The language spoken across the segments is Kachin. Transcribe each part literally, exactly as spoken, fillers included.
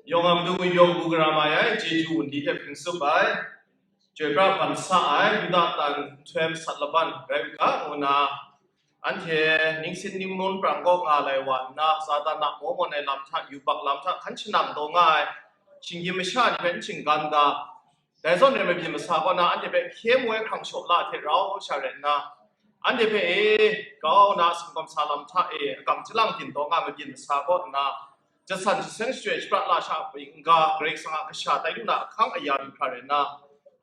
Yawng a matu yawng bu gara mai ai, chyeju wunli hte hpring tsup ai, chyoi pra ban sa ai, Yuda tan nhtoi masat laban rai u ga, ngu nna, anhte ningsin ningmun prang kaw nga lai wa nna, Satan a maw mawn ai lam hta, yubak lam hta hkan shanang taw nga ai, shinggyim masha ni hpe n shinggan ga, dai zawn rai mabyin masa kaw na, anhte hpe hkye mu ai hkrang shaw la hte rau sha rai nna, anhte hpe e, grau na sumgawm sa lam hta e, agang chyalang byin taw nga mabyin masa kaw nna, jasan jaseng shachyoi shapra la sha pyi n ga, Karai Kasang a kasha tai lu na ahkang aya lu hkra rai nna,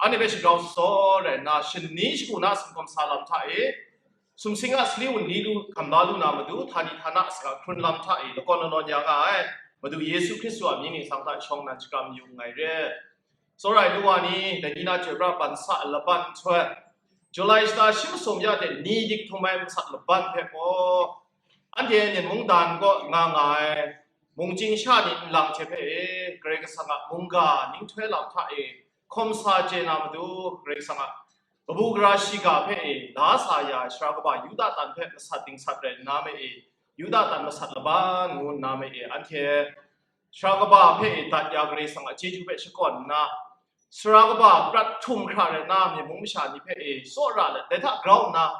anhte hpe shagrau shasaw rai nna, shani shagu na sumgawm sa lam hta e, sumsing a sali wunli lu hkam la lu na matu, htani htana saga hkrun lam hta e, lakawn lanawn ya nga ai, Madu Yesu Hkristu a mying ningsang hta shawng nnan shakram yu nngai re. Tsawra ai nu wa ni, dai ni na chyoi pra ban sa ai laban nhtoi, July shata shi masum ya hte ni dik htum ai masat laban hpe gaw, anhte Myen mungdan kaw nga nga ai mungchying sha ni nlang hte hpe e, Karai Kasang a mungga ninghtoi lam hta e hkawm sa chye na matu, Karai Kasang a kabu gara shiga hpe e la sa ya ai sara kaba Yuda tan hpe masat dingsat rai nna me e, Yuda tan masat laban ngu nna me e, anhte sara kaba hpe e dat ya Karai Kasang a chyeju hpe shakawn nna, sara kaba prat htum hkra rai nna, Myen mung masha ni hpe e tsawra let, dai hta grau nna,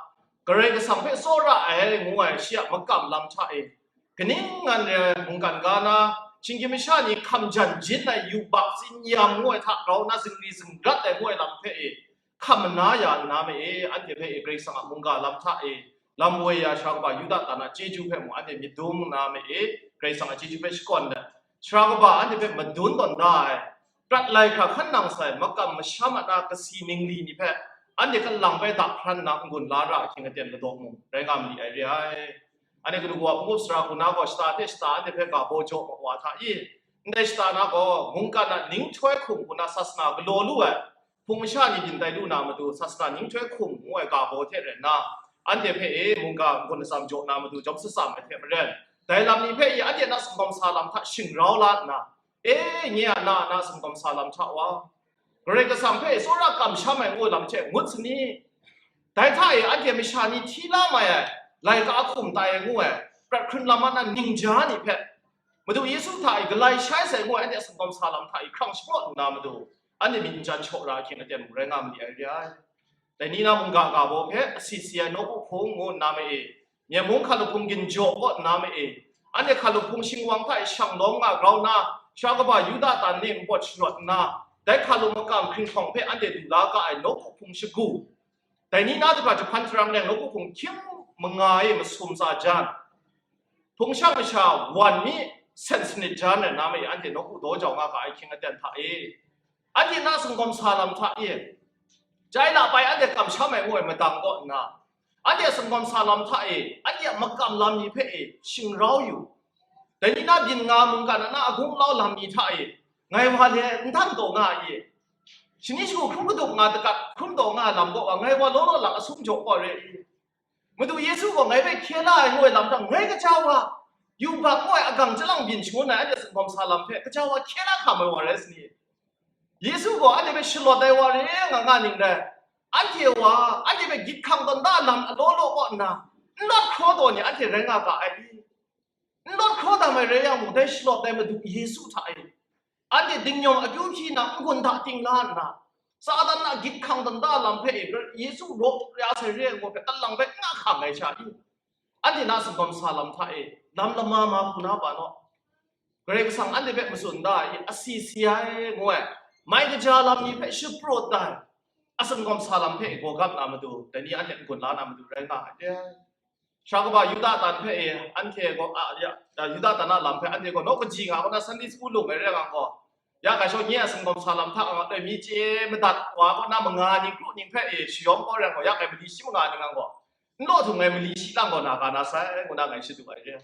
Karai Kasang hpe tsawra ai ngu ai shi a makam lam hta e, kaning ngan re ai mungkan ga na, shinggyim masha ni hkam jan jin ai yubak tsin yam ngu ai hta grau nna, zingri zingrat ai ngu ai lam hpe e, hkam mana ya nna me e, anhte hpe e Karai Kasang a mungga lam hta e, lam woi ya sara kaba Yuda tan a chyeju hpe mung anhte myit dum nna me e, Karai Kasang a chyeju hpe shakawn let, sara kaba anhte hpe madun tawn da ai, prat lai hkra hkan nang sai, makam masham a na kasi ningli ni hpe, anhte kalang bai dak hpran nna n-gun la ra ahkying aten ladaw mung, rai nga mali ai re ai. Anhte kanu kawa hpung up sara hku na gaw shata hte shata anhte hpe ga baw jaw mat wa hta i? Ndai shata na gaw, mungkan a ninghtoi hkum hku na sasana galaw lu ai, hpung masha ni byin tai lu na matu, sasana ninghtoi hkum ngu ai ga baw hte rai nna, anhte hpe e mungga n-gun atsam jaw na matu jawm shatsam ai hte maren, dai lam ni hpe i anhte na sumgawm sa lam hta shingrau la nna, e, nye a na a na sumgawm sa lam hta wa, Karai Kasang hpe tsawra kamsham ai ngu lam hte ngut sani? Dai hta e anhte masha ni hti la mai ai, laika hkum tai ai ngu ai, prat hkrun lam a na ningja ni hpe, Madu Yesu hta e galai shai sai ngu ai, anhte sumgawm sa lam hta e hkrang shapraw lu na matu, anhte myit n jan shaw ra ahkying aten mung rai nga mali ai re ai. Dai ni na mungga ga baw hpe asi si ai nawku hpung ngu nna me e, Myen mung hkalup hpung ginjaw kaw nna me e, anhte hkalup hpung shingwang hta e shang lawm nga grau nna, sara kaba Yuda tan ni npawt sharawt nna, dai hkalup makam hkringhkawng hpe anhte du la ga ai nawku hpung shagu, dai ni na daga jahpan sharang leng nawku hpung hkying manga e masum tsa jan, hpung shang masha wan mi sen sanit jan rai nna me e, anhte nawku daw jau nga ga ai ahkying aten hta e, anhte na sumgawm sa lam hta e, jai la bai anhte kamsham ai ngu ai madang kaw nna, anhte sumgawm sa lam hta e, anhte a makam lam ni hpe e shingrau yu. Dai ni na byin nga mungkan a na a gunglau lam ni hta e, ngai wa le n dan taw nga i? Shani shagu hkrum kadup nga dagat hkrum taw nga ai lam kaw wa, ngai wa law law lang a sum jaw kaw re i? Madu Yesu gaw ngai hpe hkye la ai ngu ai lam hta, ngai kaja wa, yubak ngu ai agang chyalang byin shangun ai anhte sumgawm sa lam hpe kaja wa hkye la hkam ai wa rai sani? Yesu gaw anhte hpe shalawt ai wa re nga nga ning rai, anhte wa, anhte hpe gyit hkang tawn da lam alaw law kaw nna, n lawt hkraw taw ni anhte rai nga ga ai i? N lawt hkraw dam ai rai yang mung, dai shalawt ai Madu Yesu hta e, anhte dingnyawm akyu hpyi na n-gun hta ting la nna, Satan a gyit hkang tawn da lam hpe e, Yesu raw ya sai re ai ngu hpe, talang bai n nga hkang ai sha i? Anhte na sumgawm sa lam hta e, lam lama ma hku na pa naw? Karai Kasang anhte hpe matsun da ai, asi si ai ngu ai, mai kaja lam ni hpe shaprawt ai, a sumgawm sa lam hpe gaw gap na matu, dai ni anhte n-gun la na matu rai nga ai. Sara kaba Yuda tan hpe e, anhte gaw, a, ya, ya, Yuda tan a lam hpe anhte gaw naw kaji nga kaw na Sunday school lung ai rai nga gaw, ya, ga shawng nye a sumgawm sa lam hta nga loi mi chye madat wa kaw na manga ni kru ning hpe e shayawm kau rai gaw, ya, ngai mali shi manga ni nga gaw, n law htung ngai mali shi lang gaw na ga na sai, ngu na ngai shadu ai re.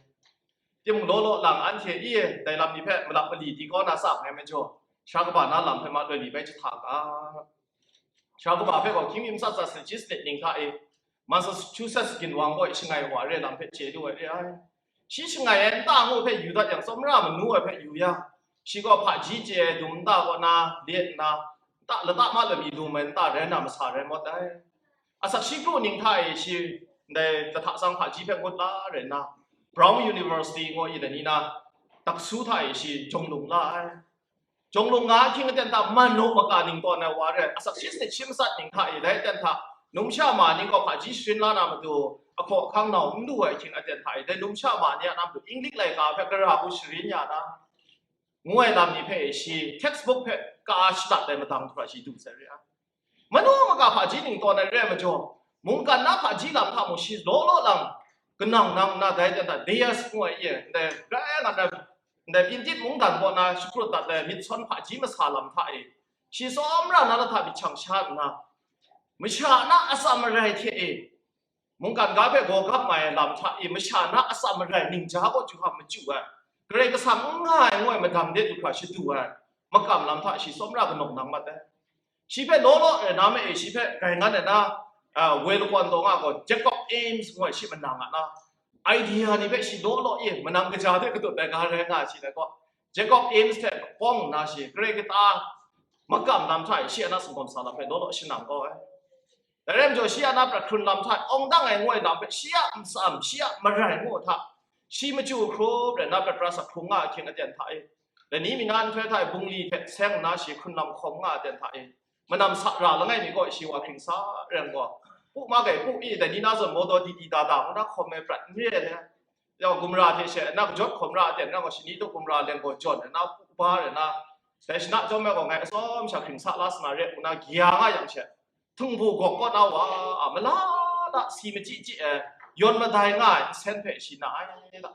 Timung law law lang anhte e, dai lam ni hpe malap mali di kaw na tsap ngai majaw, sara kaba na lam hpe ma loi mi bai jahta ga. Sara kaba hpe gaw hkying mi matsat tsat sanit shi sanit ning hta e, Massachusetts ginwang gaw shangai wa re lam hpe chye lu ai re ai. Shi shangai ai nta ngu hpe yu dat yang, tsawmra manu ai hpe yu yang, shi gaw hpaji chye ai dum nta kaw na le nna, nta lata ma lami dum ai nta rai na masa rai mawt ai. Asak shi kru ning hta e shi ndai lahta tsang hpaji hpe ngut la rai nna, Brown University ngu i dai ni na, daksu hta e shi jawng lung la ai. Jawng lung nga ahkying aten hta man naw maka ning tawn ai wa re, asak shi sanit shi matsat ning hta e, dai aten hta numsha ma ning gaw hpaji sharin la na matu, ahkaw ahkang nau n lu ai ahkying aten hta e, dai numsha ma ni a na matu Inglik laika hpe gara hku sharin ya na, ngu ai lam ni hpe shi textbook hpe ka shadat ai madang hkra shi du sai re ai. Manu maka hpaji ning tawn ai re ai majaw, mungkan na hpaji lam hta mung shi law law lang, kanang nang nna dai dan dan Diaz ngu ai ye, ndai rai nga na, ndai Pyintit mungdan kaw na shakrut dat ai myit sawn hpaji masa lam hta e, shi tsawmra na lahta myit shang sha nna, masha na atsam marai hte e, mungkan ga hpe gaw gap mai ai lam hta e, masha na atsam marai ningja kaw ju hkam machyu ai, Karai Kasang n nga ai ngu ai madang de du hkra shadu ai makam lam hta shi tsawmra kanawng nang mat ai. Shi hpe law law rai na ma e, shi hpe gai ngan ai na, a, woi lakawn taw nga gaw Jacob Eames ngu ai shi manang a na, idea ni hpe shi law law e, manang kaja hte katut ai ga rai nga ai shi dai gaw, Jacob Eames hte kawng nna shi, Karai kata makam lam hta e shi a na singkawm sa lam hpe law law shanang kau ai. Dai rai majaw, shi a na prat hkrun lam hta e awng dang ai ngu ai lam hpe shi a matsam, shi a marai ngu hta, shi machyu hkrup rai na prat pra sak hkrung nga ahkying aten hta e, lani mi na nhtoi hta e bungli hte seng nna shi hkrun lam hkawm nga aten hta e, manam sa ra langai mi gaw shi wa hkring sa rai gaw, pu ma gai pu i dai ni na zawn mawdaw di di da da ngu na hkawm ai prat n re ai le, yawng gumra hte she na kajawt hkawm ra aten na gaw, shani tu gumra leng gaw jawn ai na, pu ba rai na, dai shana chyawm ai gaw ngai atsawm sha hkring sa la sa na re ngu na gya nga yang she, htingbu gawk kaw na wa a mala da si machyi chyi ai, yawn madai nga ai nsen hpe shi na ai la.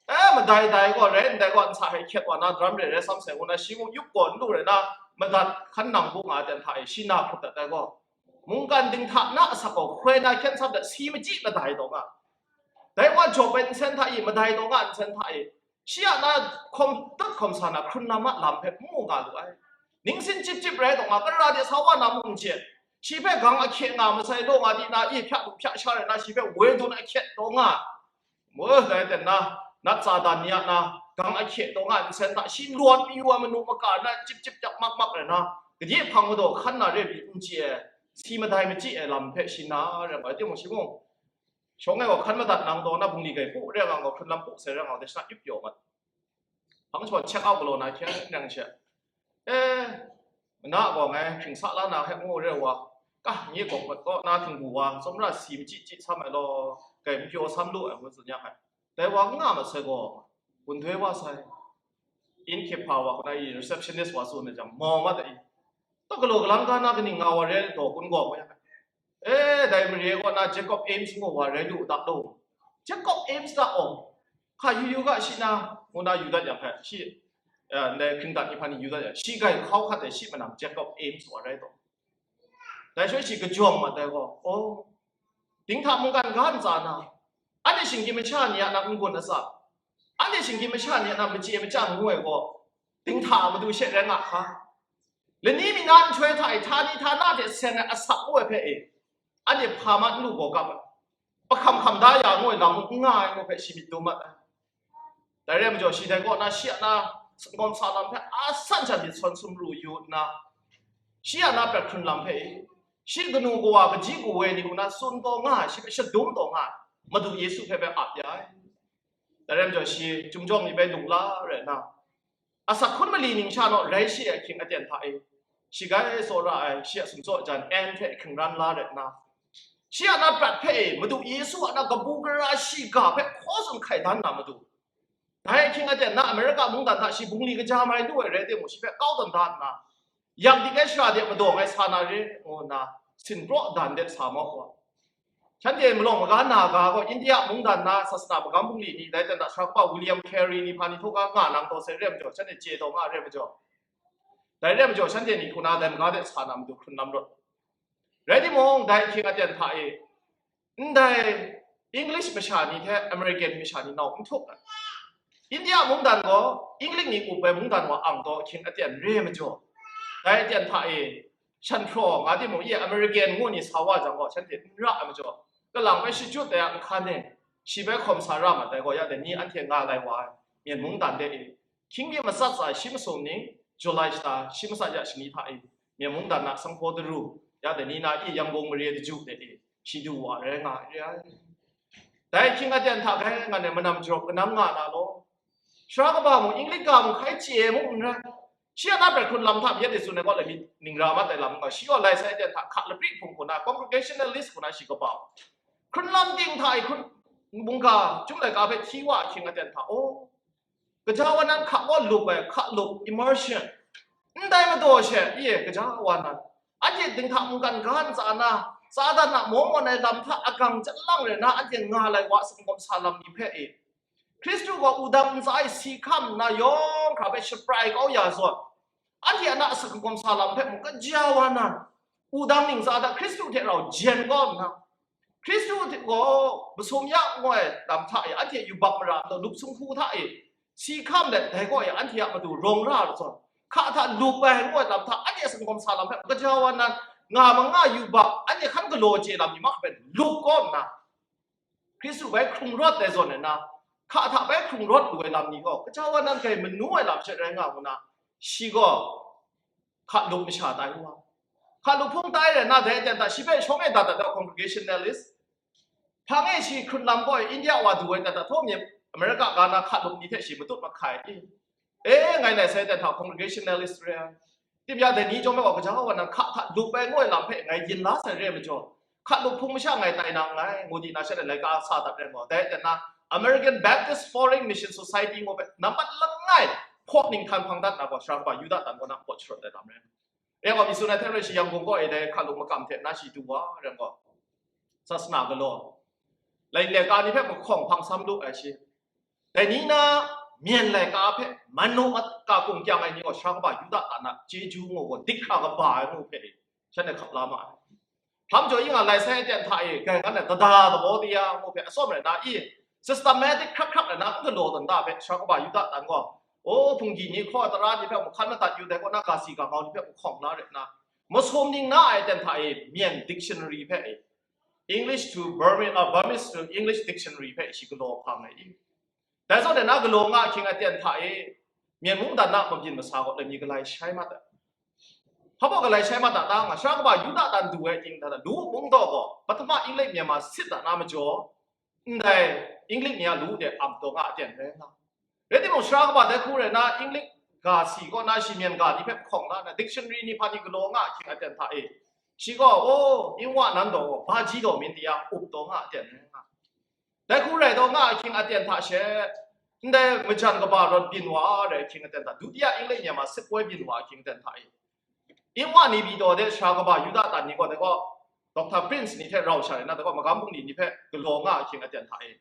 E, madai dai gaw rai ndai gaw, nsa hkai hkyet wa na daram re rai sam sai ngu na, shi mung yup gaw n lu rai na, madat hkan nang bu nga ai ten hta e, shi na hkrup dat ai gaw, mungkan dinghta na asak gaw hkoi na hkyen sam dat si machyi madai taw nga. Dai wa jawp ai nsen hta e, madai taw nga ai nsen hta e, shi a na hkawm dat hkawm sa na hkrun lam a lam hpe n mu nga lu ai. Ningsin chyip chyip rai taw nga, kara de sa wa na mung n chye. Shi hpe gang ahkye nga masai law nga di na, i hpyak lu hpyak sha rai na, shi hpe woi dun ahkye taw nga. Mu, dai ten na, nat tsa dan ni a na, gang ahkye taw nga ai nsen hta, shi lawt pyi wa manu maka na, chyip chyip yak mak mak rai na, gade hpang madaw hkan na re pyi n chye ai, si madai machyi ai lam hpe shi na rai nga ai timung, shi mung, shawng e gaw hkan madat nang taw na bungli gai pu re nga gaw, hkrun lam pu sai re nga gaw, dai shana yup pyaw mat. Hpang shawan check out galaw na hkyen nang she, e, mana gaw ngai hkring sa la na hpe ngu re wa, ka nye gawk mat kaw na htingbu wa, tsawmra si machyi chyi sam ai law, gai n pyaw sam lu ai ngu tsun ya ai. Dai wa n nga masai gaw, gun doi wa sai. Innkeeper wa hkuna i receptionist wa tsun ai jang, mau mat ai. Taw galaw galang ga na kaning nga wa re ai daw kun gaw, e, dai mare kaw na Jacob Eames ngu wa rai lu u dat law. Jacob Eames ga awng, hka yu yu ga shi na, ngu na yu dat yang hpe, shi, e, ndai hkring dat ni hpa ni yu dat yang, shi gai hkau hkat ai shi manam Jacob Eames wa rai taw. Dai shaloi shi kajawng mat ai gaw, aw, dinghta mungkan ga ntsa na, anhte shinggyim masha ni a na n-gun asak, anhte shinggyim masha ni a na machye machyang ngu ai gaw, dinghta a matu she rai nga hka? Lani mi na nhtoi hta e, htani htana hte seng ai asak ngu ai hpe e, anhte hpa ma n lu gaw gap ai. Pahkam hkam da ya ngu ai lam mung n nga ai ngu hpe shi myit dum mat ai. Dai rai majaw, shi dai kaw na shi a na singkawm sa lam hpe a san sha myit sawn sumru yu nna, shi a na prat hkrun lam hpe e, shi kanu kawa kaji kawa ni hku na tsun taw nga ai, shi hpe shadum taw nga ai, Madu Yesu hpe bai ap ya ai. Dai rai majaw, shi Chyum Jawng ni bai lung la rai nna, asak hkun mali ning sha naw rai shi ai ahkying aten hta e, shi gai tsawra ai, shi a sumtsaw jan Anne hte hkingran la rai nna, shi a na prat hpe e, Madu Yesu a na kabu gara shiga hpe hkaw tsun hkai dan na matu, dai ahkying aten na Amerika mungdan hta shi bungli kaja mai lu ai rai timung, shi hpe kau tawn da nna, yak dik ai shara de madaw ngai sa na re, ngu nna, sinpraw dan de sa mau wa. Shanhte malawng maga na ga gaw, India mungdan na sasana magam bungli ni, dai ten hta sara kaba William Carey ni hpa ni htaw ga nga nang taw sai re ai majaw, shanhte chye taw nga re ai majaw, dai re ai majaw, shanhte ni hku na dai maga de sa na matu hkrun lam rawt. Rai timung, dai ahkying aten hta e, ndai English masha ni hte American masha ni nau n htup ai. India mungdan gaw English ni up ai mungdan wa ang taw ahkying aten re ai majaw, dai aten hta e, shan hpraw nga timung, i American ngu ni sa wa jang gaw, shanhte n ra ai majaw, kalang bai shachyut ai a nhkan e, shi bai hkawm sa ra mat ai gaw, ya dai ni anhte nga lai wa ai, Myen mungdan de e, hkying mi matsat tsa shi masum ni, July shata shi matsat ya shani hta e, Myen mungdan na sanghpaw daru, ya dai ni na i Yangon mare daju de e, shi du wa rai nga ai re ai. Dai ahkying aten hta gai ngan e manam jarawp kanang nga na law. Sara kaba mung, English ga mung hkai chye ai mung n rai. Shi a na prat hkrun lam hta myit e tsun ai gaw, laimyit ning ra mat ai lam gaw, shi gaw lai sai ten hta hka lapri hpung hku na, congregationalist hku na shi kaba. Hkrun lam ting hta e hkrun mungga, chyum laika hpe hti wa ahkying aten hta, oh, kaja wa nan hka gaw lup ai, hka lup, immersion. Ndai madaw she, i e, kaja wa nan, anhte dinghta mungkan ga ntsa na, Satan a mawng mawn ai lam hta agang chyalang rai na, anhte nga lai wa, sumgawm sa lam ni hpe e, Hkristu gaw wudang ntsa e si hkam nna yawng hkra hpe shaprai kau ya zawn, anhte a na asak hkungkawm sa lam hpe mung kaja wa na, wudang ntsa hta Hkristu hte rau jen kau nna, Hkristu hte gaw masum ya ngoi lam hta e anhte yubak mara ntaw lup sung hku hta e si hkam let, dai gaw e anhte a matu rawng ra ai zawn, hka hta lup ai ngoi lam hta anhte asak hkungkawm sa lam hpe mung kaja wa na, nga manga yubak anhte hkan galaw chye lam ni mahkra hpe lup kau nna, Hkristu bai hkrung rawt ai zawn e na, hka hta bai hkrung rawt lu ai lam ni gaw, kaja wa nan kai manu ai lam she rai nga ngu na, shi gaw hka lup masha tai wa. Hka lup hpung tai rai na, dai aten hta shi hpe shawng e dat dat ai congregationalist. Hpang e shi hkrun lam gaw India wa du ai aten hta, htaw mi America ga na hka lup ni hte shi matut mahkai i, E, ngai lai sai dan hta congregationalist re ai. Tim ya dai ni chyawm ai wa kaja wa nan hka hta lup ai ngoi lam hpe ngai yin la sai re ai majaw, hka lup hpung masha ngai tai na nngai, ngu di na sha laika sa dat rai gaw, dai dan na American Baptist Foreign Mission Society ngu hpe nambat langai hpaw ning htan hpang dat na gaw, sara kaba Yuda tan kaw na hpaw sharawt ai lam rai. E gaw, mi tsun ai hte rai shi Yangon kaw e dai hka lup makam hte na shi du wa rai gaw, sasana galaw, lai laika ni hpe mahkawng hpang sam lu ai shi. Dai ni na myen laika hpe manu a ka kung kyang ai ni gaw, sara kaba Yuda tan a chyeju ngu gaw, dik hkra kaba ai ngu hpe shanhte hkap la ma ai. Hpang jaw yin nga lai sai aten hta e, gai ngan ai dada dabaw de ya ngu hpe atsawm rai na i, systematic hkrak hkrak rai na n galaw dan da hpe, sara kaba Yuda tan gaw, o, hpunggi ni hkaw tara ni hpe mung hkan madat yu dai kaw na, ga si ga ngau ni hpe mung hkawng la rai na, masum ning na ai aten hta e, myen dictionary hpe e, English to Burmese, uh, Burmese to English dictionary hpe shi galaw hpang ai i. Dai zawn e na galaw nga ahkying aten hta e, Myen mungdan na mabyin masa gaw lani galai shai mat ai. Hpa baw galai shai mat a ta nga, sara kaba Yuda tan du ai ting hta na, lu mung daw gaw, pahtama Inglik myen ma sit da na majaw, ndai Inglik ni a lu de am taw nga aten rai nga. Rai timung, sara kaba dai hku rai na, Inglik ga si kaw na, shi myen ga ni hpe hkawng la na, dictionary ni hpa ni galaw nga ahkying aten hta e, shi gaw, o, Inwa nan daw gaw, ba ji daw min di ya, up taw nga aten rai nga. Dai hku rai taw nga ahkying aten hta she, ndai majan kaba rawt byin wa ai ahkying aten hta, Dutiya Inglik myen ma sit poi byin wa ahkying aten hta e, Inwa ni pyi taw de sara kaba Yuda tan ni gaw, dai gaw Doctor Prince ni hte rau sha rai na, dai gaw magam bungli ni hpe galaw nga ahkying aten hta e,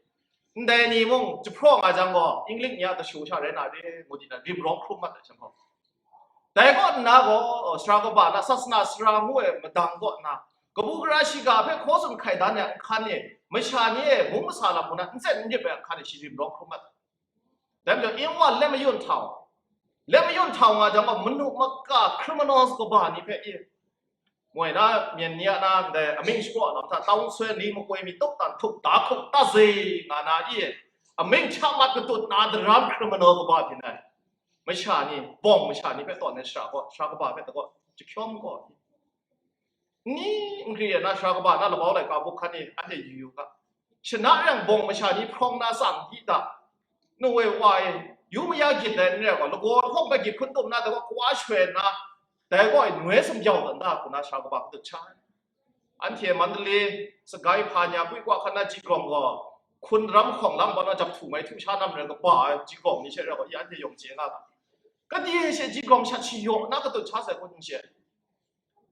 ndai ni mung jahpraw nga jang gaw, Inglik ni a dashu sha rai na re, ngu di na rim rawng hkrum mat ai shanhkawng. Dai kaw nna gaw, sara kaba na, sasana sara ngu ai madang kaw nna, kabu gara shiga hpe hkaw tsun hkai dan ai ahkan e, masha ni e mung masa lam hku na n tsen n rip ai ahkan e shi rim rawng hkrum mat ai. Dai majaw, Inwa let mayun htau, let mayun htau nga jang gaw, manu maka criminals kaba ni hpe i, moi na, myen ni a na, ndai amying shapraw lam hta, tau nsoi ni makoi mi tawk tan htup da hkup da zei nga na i, amying hta mat katut na daram criminal kaba byin ai. Masha ni, bawng masha ni hpe tawn ai shara gaw, sara kaba hpe dai gaw jahkyawm gaw, ni n gri ai na, sara kaba na labau laika buk hkan e anhte yu yu ga. Shana reng bawng masha ni hprawng na tsang di da, nu e wa e, yu maya gyit ai n rai gaw, lagaw lahkawng hpe gyit hkun tum na, dai gaw kawa shoi nna, dai gaw e noi sumbyau dan da hku na sara kaba hpe dut sha ai. Anhte Mandalay, Sagaing hpa ni a pui kwa hkan na jigrawng gaw, hkun ram hkawng lam bau na jap htu mai htu sha nam rai kaba ai jigrawng ni she rai gaw, i anhte yawng chye nga ga. Kade she jigrawng shat shayaw na katut sha sai hku n she.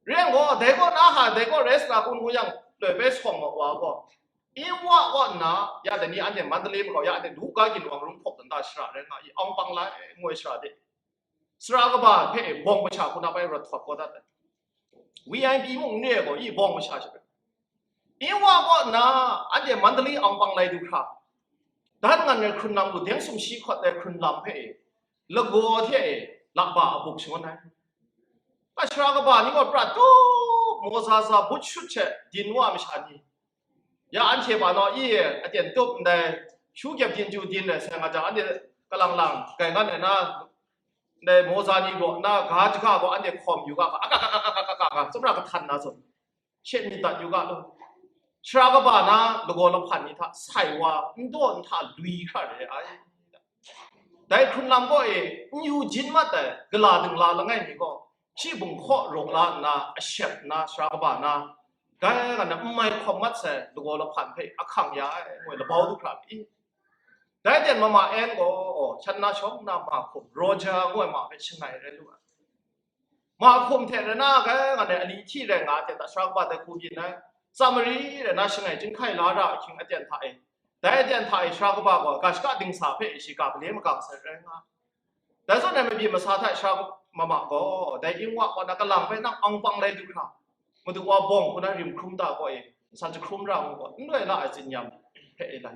Rai gaw, dai gaw na ha, dai gaw rai sa kun ngu yang, loi bai sawng ma wa gaw, Inwa kaw nna, ya dai ni anhte Mandalay makau ya anhte lu ga ginwang rum hkawk dan da shara rai nga i, Awng Pang Lai ngu ai shara de, sara kaba hpe bawng masha hku na bai rawt htawt kau dat ai. V I P mung n re ai gaw, i bawng masha she bai. Inwa kaw nna, anhte Mandalay Awng Pang Lai du hkra, dan ngan ai hkrun lam lu, deng sumshi hkawt ai hkrun lam hpe e, lagaw hte e, lakba a buk shangun ai. A sara kaba ni gaw prat tup, maw za za, but shut she din wa masha ni, ya anhte ba naw i aten tup ndai, shu kyep din ju din rai sai nga jang, anhte kalang lang gai ngan ai na, ndai maw za ni gaw na, ga jaga gaw anhte hkawm yu ga, aka ka ka ka ka ka ka, tsumra kahtan na zawn, she myit dat yu ga law. Sara kaba na lagaw lahpan ni hta sai wa, n daw n hta lui hkra re ai. Dai hkrun lam gaw e, n yu jin mat ai gala dingla langai mi gaw, shi bunghkaw raw la nna, ashep nna, sara kaba na, dai nga na n mai hkawm mat sai lagaw lahpan hpe ahkang ya ai, ngu ai labau du hkra pyi. Dai ten mama en gaw, shan na shawng na ma hkum, Roger ngu ai ma hpe shangai rai lu ai. Ma hkum hte rai na, kai nga ai ali hti rai nga ai hte, sara kaba dai hku byin ai, Samari rai na shangai chyinghkai la ra ahkying aten hta e, dai aten hta e sara kaba gaw ga shaka dingsa hpe shi ga gale magang sai rai nga. Dai zawn ai mabyin masa hta sara mama gaw dai ing wa kaw na kalang hpe nang awng pang lai du hkra, Madu wa bawng hku na rim hkrum da gaw e, nsa jahkrum ra ngu gaw, n loi la ai tsin-yam hpe e lai.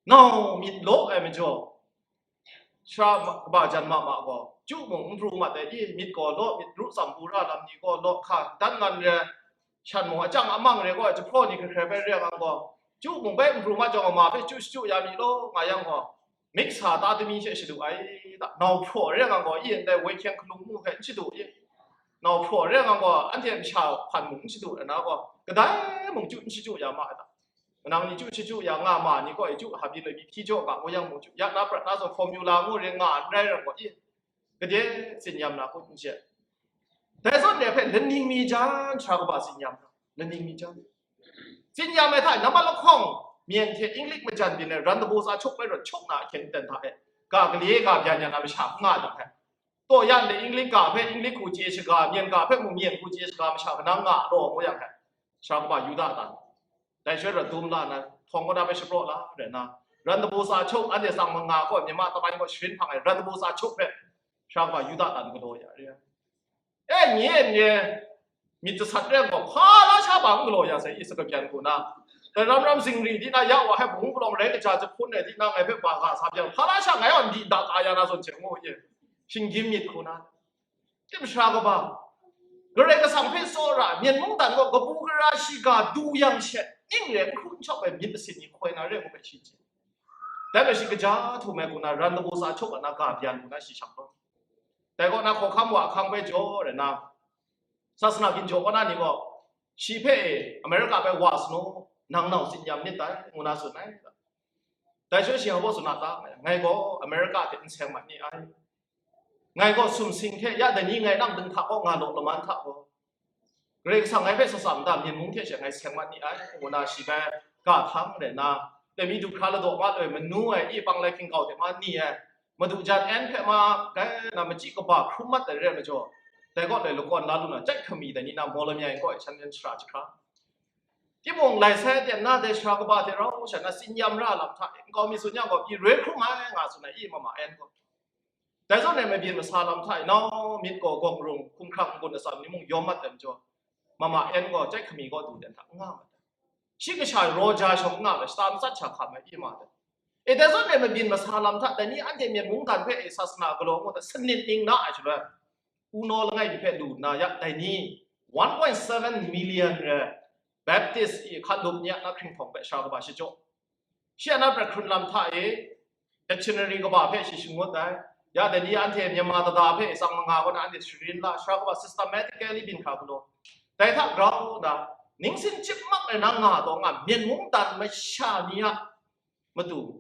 Nau myit law ai majaw, sara kaba jan ma ma gaw, chyu mung n pru mat ai, i myit gaw law, myit ru tsam pu ra lam ni gaw law, hka dan ngan re, shan mung achang amang re gaw, jahpraw ni hkrai hkrai bai re yang gaw, chyu mung bai n pru mat jang, ma hpe chyu shachyu ya mi law, nga yang gaw, miksa ta tami she shadu ai, da, nau hpraw re yang gaw, i ndai woi hkyeng hkalung mu hpe n shadu i, nau hpraw re yang gaw, anhte masha hpan mung n shadu ai na gaw, kadai mung chyu n shachyu ya ma ai da. Manang ni chyu shachyu ya nga ma ni gaw, chyu hpa byin ai hpyi jaw ga ngu yang mung chyu, ya na prat na zawn formula ngu ring nga n rai rai gaw, i, gade tsin-yam na hku n shai. Dai zawn de hpe laning mi jan sara kaba tsin-yam na, laning mi jan. Tsin-yam ai hta, nambat lahkawng myen hte inglik majan byin ai ran dabaw sa chuk bai rawt chuk na ahkyen ten hta e, ga gale ga byan ya na masha n nga ai hta hpe, taw ya ndai inglik ga hpe inglik hku chye shaga, myen ga hpe mung myen hku chye shaga masha kanang nga law, ngu yang hpe, sara kaba Yuda dan. Dai shaloi rat dum la na, htawng kaw na hpe shapraw la rai na, ran dabaw sa chuk, anhte tsang manga gaw, myit ma tamai gaw sharin hpang ai ran dabaw sa chuk hpe, sara kaba Yuda dan galaw ya re ai. E, nye, nye, myit jasat rai gaw, hpa la sha ba n galaw ya sai, i sa kabyan hku na. Dai ram ram zingri di na, ya wa hpe bung palawng rai kaja jahpun ai di na, ngai hpe ba ga sa byan, hpa la sha ngai gaw n di da ka ya na zawn hte ngu ye, shinggyim myit hku na. Tim sara kaba, Karai Kasang hpe tsawra, myen mungdan gaw kabu gara shiga du yang she, ning re n hkru n shawk ai myit masin ni hkoi na re ngu hpe shi chye. Dai hpe shi kaja htum ai hku na, ran dabaw sa chuk a na ga byan hku na shi shang tawn. Dai kaw na hkawhkam wa ahkang hpe jaw rai na, sasana ginjaw kaw na ni gaw, shi hpe e, America bai wa sanu, nang nau tsin-yam nit dai, ngu na tsun ai. Dai shaloi shi hpa baw tsun a ta, ngai gaw America hte n seng mat ni ai. Ngai gaw sumsing hte ya dai ni ngai nang ding hta kaw nga law laman hta gaw, Karai Kasang ngai hpe sa tsam da, myen mung hte she ngai seng mat ni ai, ngu na shi bai ga hpang rai na, dai mi du hkra ladaw ma loi manu ai, i pang lai hkinggau hte ma ni ai, Madu jan en hpe ma, dai na machyi kaba hkrum mat ai re ai majaw, dai kaw dai lakawn la lu na, chyai hkami dai ni na, Mawlamyai kaw e shan yan shara jahkra. Timung, lai sai aten na dai sara kaba hte rau sha na tsin-yam ra lam hta e, nkau mi tsun yang gaw, pyi roi hkrum ai, nga tsun ai, i mama en gaw. Dai zawn e mabyin masa lam hta e, nau myit gaw gawng rung, hkumhkrang n-gun atsam ni mung yawm mat ai majaw, mama en gaw chyai hkami kaw du dan hta n nga mat ai. Shi kasha ai raw ja shawng n nga ai, shata matsat sha hkam ai, i ma ai. E, dai zawn e mabyin masa lam hta, dai ni anhte myen mungdan hpe e sasana galaw ngu hta sanit ning na ai shaloi, unaw langai mi hpe lu nna, ya dai ni one point seven million re, Baptist i hkan lup ni a na hkringhtawng hpe sara kaba shi jaw. Shi a na prat hkrun lam hta e, dictionary kaba hpe shi shangut ai. Ya dai ni anhte Myanmar dada hpe tsang manga kaw na anhte sharin la, sara kaba systematically byin hkra galaw. Dai hta grau nna, ningsin chyip mak ai na nga taw nga, myen mungdan masha ni a matu,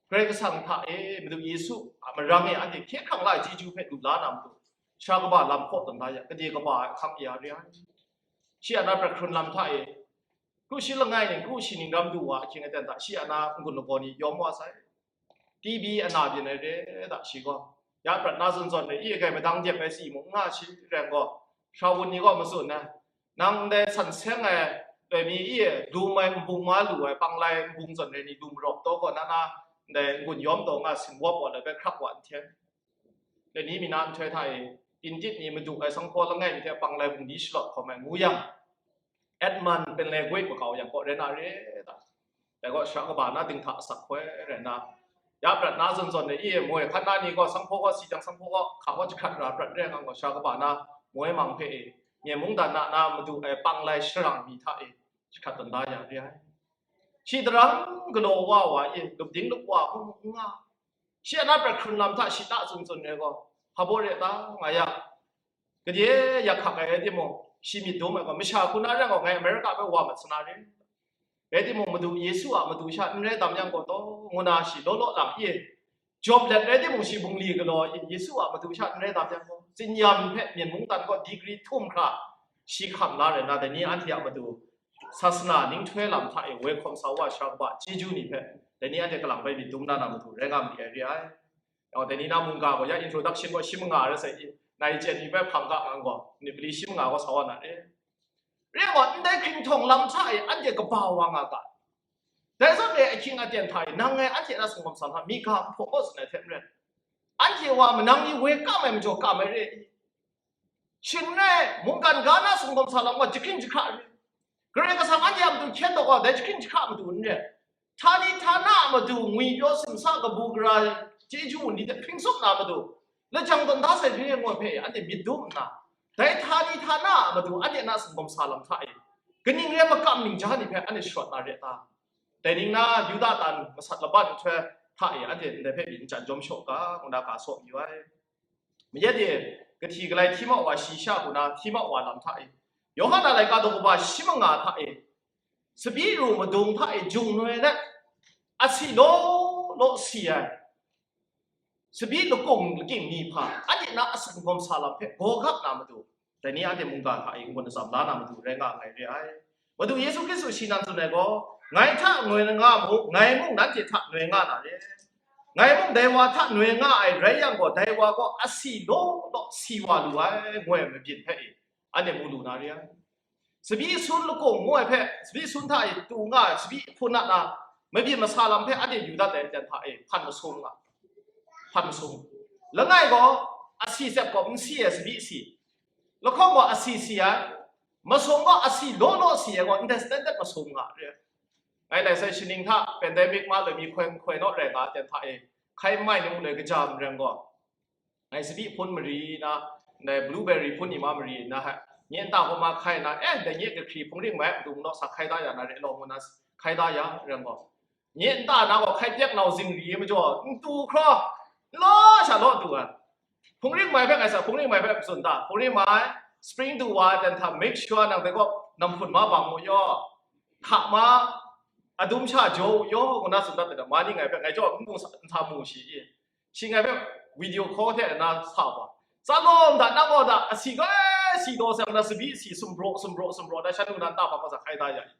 Karai Kasang hta e, Madu Yesu a marang e anhte hkye hkrang la ai chyeju hpe lu la na matu, sara kaba lam hkaw tawn da yang, gade kaba ai hkam ya re ai. Shi a na prat hkrun lam hta e, kru shi langai ning, kru shi ning ram du wa ahkying aten hta, shi a na n-gun lagaw ni yawm wa sai. T B ana byin ai re da shi gaw, ya prat na zawn zawn e, i gai madang dep ai si mung n nga shi rai gaw, sha wun ni gaw matsun ai, nang ndai san seng ai loi mi i, lum ai nbung ma lu ai, panglai nbung zawn re ni lu marawp taw gaw, na na ndai n-gun yawm taw nga sin wap wa lai bai hkrak wa n hten. Dai ni mi na nhtoi hta e, tintit ni madu ai sanghpaw langai mi hte panglai bungli shalawt hkawm ai ngu yang, Edmund Penley Guit makau yang kaw rai na re ta? Dai gaw sara kaba na dinghta asak hkoi rai na, ya prat na zawn zawn e, i e moi hkan na ni gaw sanghpaw gaw si jang, sanghpaw gaw hka gaw jahkrat ra prat re nga gaw, sara kaba na moi mang hpe e, myen mungdan na na madu ai panglai sharang mi hta e jahkrat tawn da ya re ai. Shi darang galaw wa wa e, lup ding lup wa hkung hkung nga, shi a na prat hkrun lam hta shi ta tsun tsun re gaw, hpa baw re ta nga ya, gade yak hkak ai rai timung, shi myit dum ai gaw, masha hku na rai gaw, ngai America hpe wa mat sa na re. Rai timung, Madu Yesu a madu sha n rai tam yang gaw taw, ngu na shi law law lang i, jawm let rai timung, shi bungli galaw i, Yesu a matu sha n rai tam yang gaw, tsin-yam hpe myen mungdan gaw digri htum hkra shi hkam la rai nna, dai ni anhte a matu sasana ninghtoi lam hta e woi hkawm sa wa sha kaba chyeju ni hpe, dai ni anhte kalang bai myit dum na na matu rai nga ma ai re ai. Yawng dai ni na mungga gaw ya introduction gaw shi manga rai sai i, nai chyen ni bai hpang ga ngang gaw, ni pali shi manga gaw sa wa na re. Re ai gaw, ndai hkringhtawng lam hta e anhte kaba wa nga ga. Dai zawn e ahkying aten hta e, nang ngai anhte na sumgawm sa hta mi ga nhpaw kaw tsun ai hte maren, anhte wa manang ni woi kam ai majaw kam ai re i? Shing n rai, mungkan ga na sumgawm sa lam gaw jahkring jahkra re. Karai Kasang anhte a matu hkyen taw gaw, dai jahkring jahkra matu n re. Htani htana a matu ngwi pyaw simsa kabu gara chyeju ni hte hpring tsup na matu, lajang tawn da sai hpring e ngu ai hpe anhte myit dum nna, dai htani htana a matu anhte na sumgawm sa lam hta e, kaning rai makam ning ja ni hpe anhte sharawt na re ta? Dai ning na Yuda tan masat laban nhtoi hta e anhte ndai hpe byin chyan jawm shaw ga, ngu na ga saw mayu ai. Mayat e, kahti galai hti mau wa shi sha hku na hti mau wa lam hta e, Yawhan a laika daw kaba shi manga hta e, tsabyi ru madung hta e jung noi let, asi law law si ai, tsabyi lakung lakying ni hpa, anhte na a sumgawm sa lam hpe gaw gap na matu, dai ni anhte mungga hta e n-gun atsam la na matu rai nga ai re ai. Madu Yesu Hkristu shi nan tsun ai gaw, ngai hta noi nga mu, ngai mung nanhte hta noi nga na re. Ngai mung dai wa hta noi nga ai rai yang gaw, dai wa gaw asi law law si wa lu ai, ngu ai mabyin hpe e, anhte mu lu na re ai. Tsabyi sun lakung ngu ai hpe, tsabyi sun hta e tu nga ai, tsabyi hpun na na, mabyin masa lam hpe anhte yu dat ai aten hta e hpan masum nga, hpan masum. Langai gaw, asi tsep gaw n si ai tsabyi si, lahkawng gaw asi si ai, masum gaw asi law law si ai gaw, ndai standard masum nga re. Ngai lai sai shaning hta pandemic ma loi mi hkoi hkoi naw rai nga ai aten hta e, hkai n mai ni mung loi kaja n rai gaw, ngai tsabyi hpun mari na, ndai blueberry hpun ni ma mari na, hai, nye nta hkawm ma hkai na, eh, dai nye kahkri hpungring mai a matu naw sa hkai da ya na re law ngu na hkai da ya rai gaw, nye nta na gaw hkai pyak nau zingri ai majaw, n tu hkraw, n law sha law du ai. Hpungring mai hpe ngai sa, hpungring mai hpe tsun ta, hpungring mai, spring du wa ai aten hta make sure nang dai gaw namhpun ma bang mu yaw, hka ma, adum sha jaw u yaw, ngu na tsun dat ai, ma ni ngai hpe ngai jaw n mu sa, n sa mu shi i. Shi ngai hpe video call hte na sa wa, tsa lawm da, nang gaw da, asi gaw, eh, si daw sai na, tsabyi si sumbraw, sumbraw, sumbraw, da shan nu na nta hpa gaw sa hkai da ya i,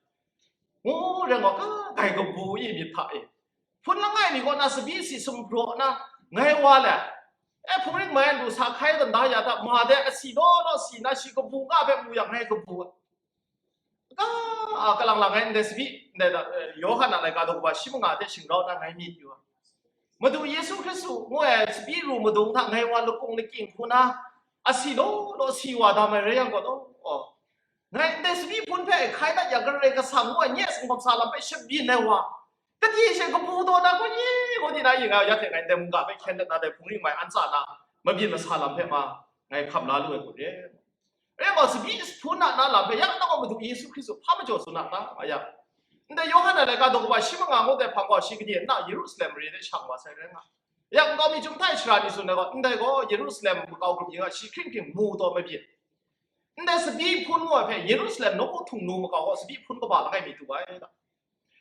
ngu rai gaw, ka, kai kabu i myit hta e, hpun langai mi kaw na tsabyi si sumbraw na, ngai wa le, eh, hpungring mai ndu sa hkai dan da ya ta, ma dai asi law law si na, shi kabu nga hpe mu yang, ngai kabu. Ka, a, kalang lang ai ndai tsabyi, ndai da, eh, Yawhan a laika daw kaba shi manga hte shingrau na ngai myit yu ai. Madu Yesu Hkristu ngu ai tsabyi ru madung hta ngai wa lakung lakying hku na, asi law law si wa da mai rai yang gaw law, aw, ngai ndai tsabyi hpun hpe hkai dat ya, Karai Kasang ngu ai nye sumgawm sa lam hpe shabyin ai wa, kadi she kabu taw na gaw, nye gaw di na yin nga, ya hte ngai ndai mungga hpe hkyen dat na, dai hpungring mai an tsa na, mabyin masa lam hpe ma, ngai hkam la lu ai hku re. Rai gaw, tsabyi hpun na na lam hpe, ya nang gaw Madu Yesu Hkristu hpa majaw tsun na ta, nga yang, ndai Yawhan a laika daw kaba shi manga ngu ai hpang gaw, shi gade nna Yerusalem mare de shang wa sai rai nga. Ya nkau mi chyum hta e shara ni tsun ai gaw, ndai gaw Yerusalem makau grup yin nga, shi hkring hkring mu taw mabyin. Ndai tsabyi hpun ngu ai hpe, Yerusalem nawku htung nu makau gaw, tsabyi hpun kaba langai mi tu ai ta.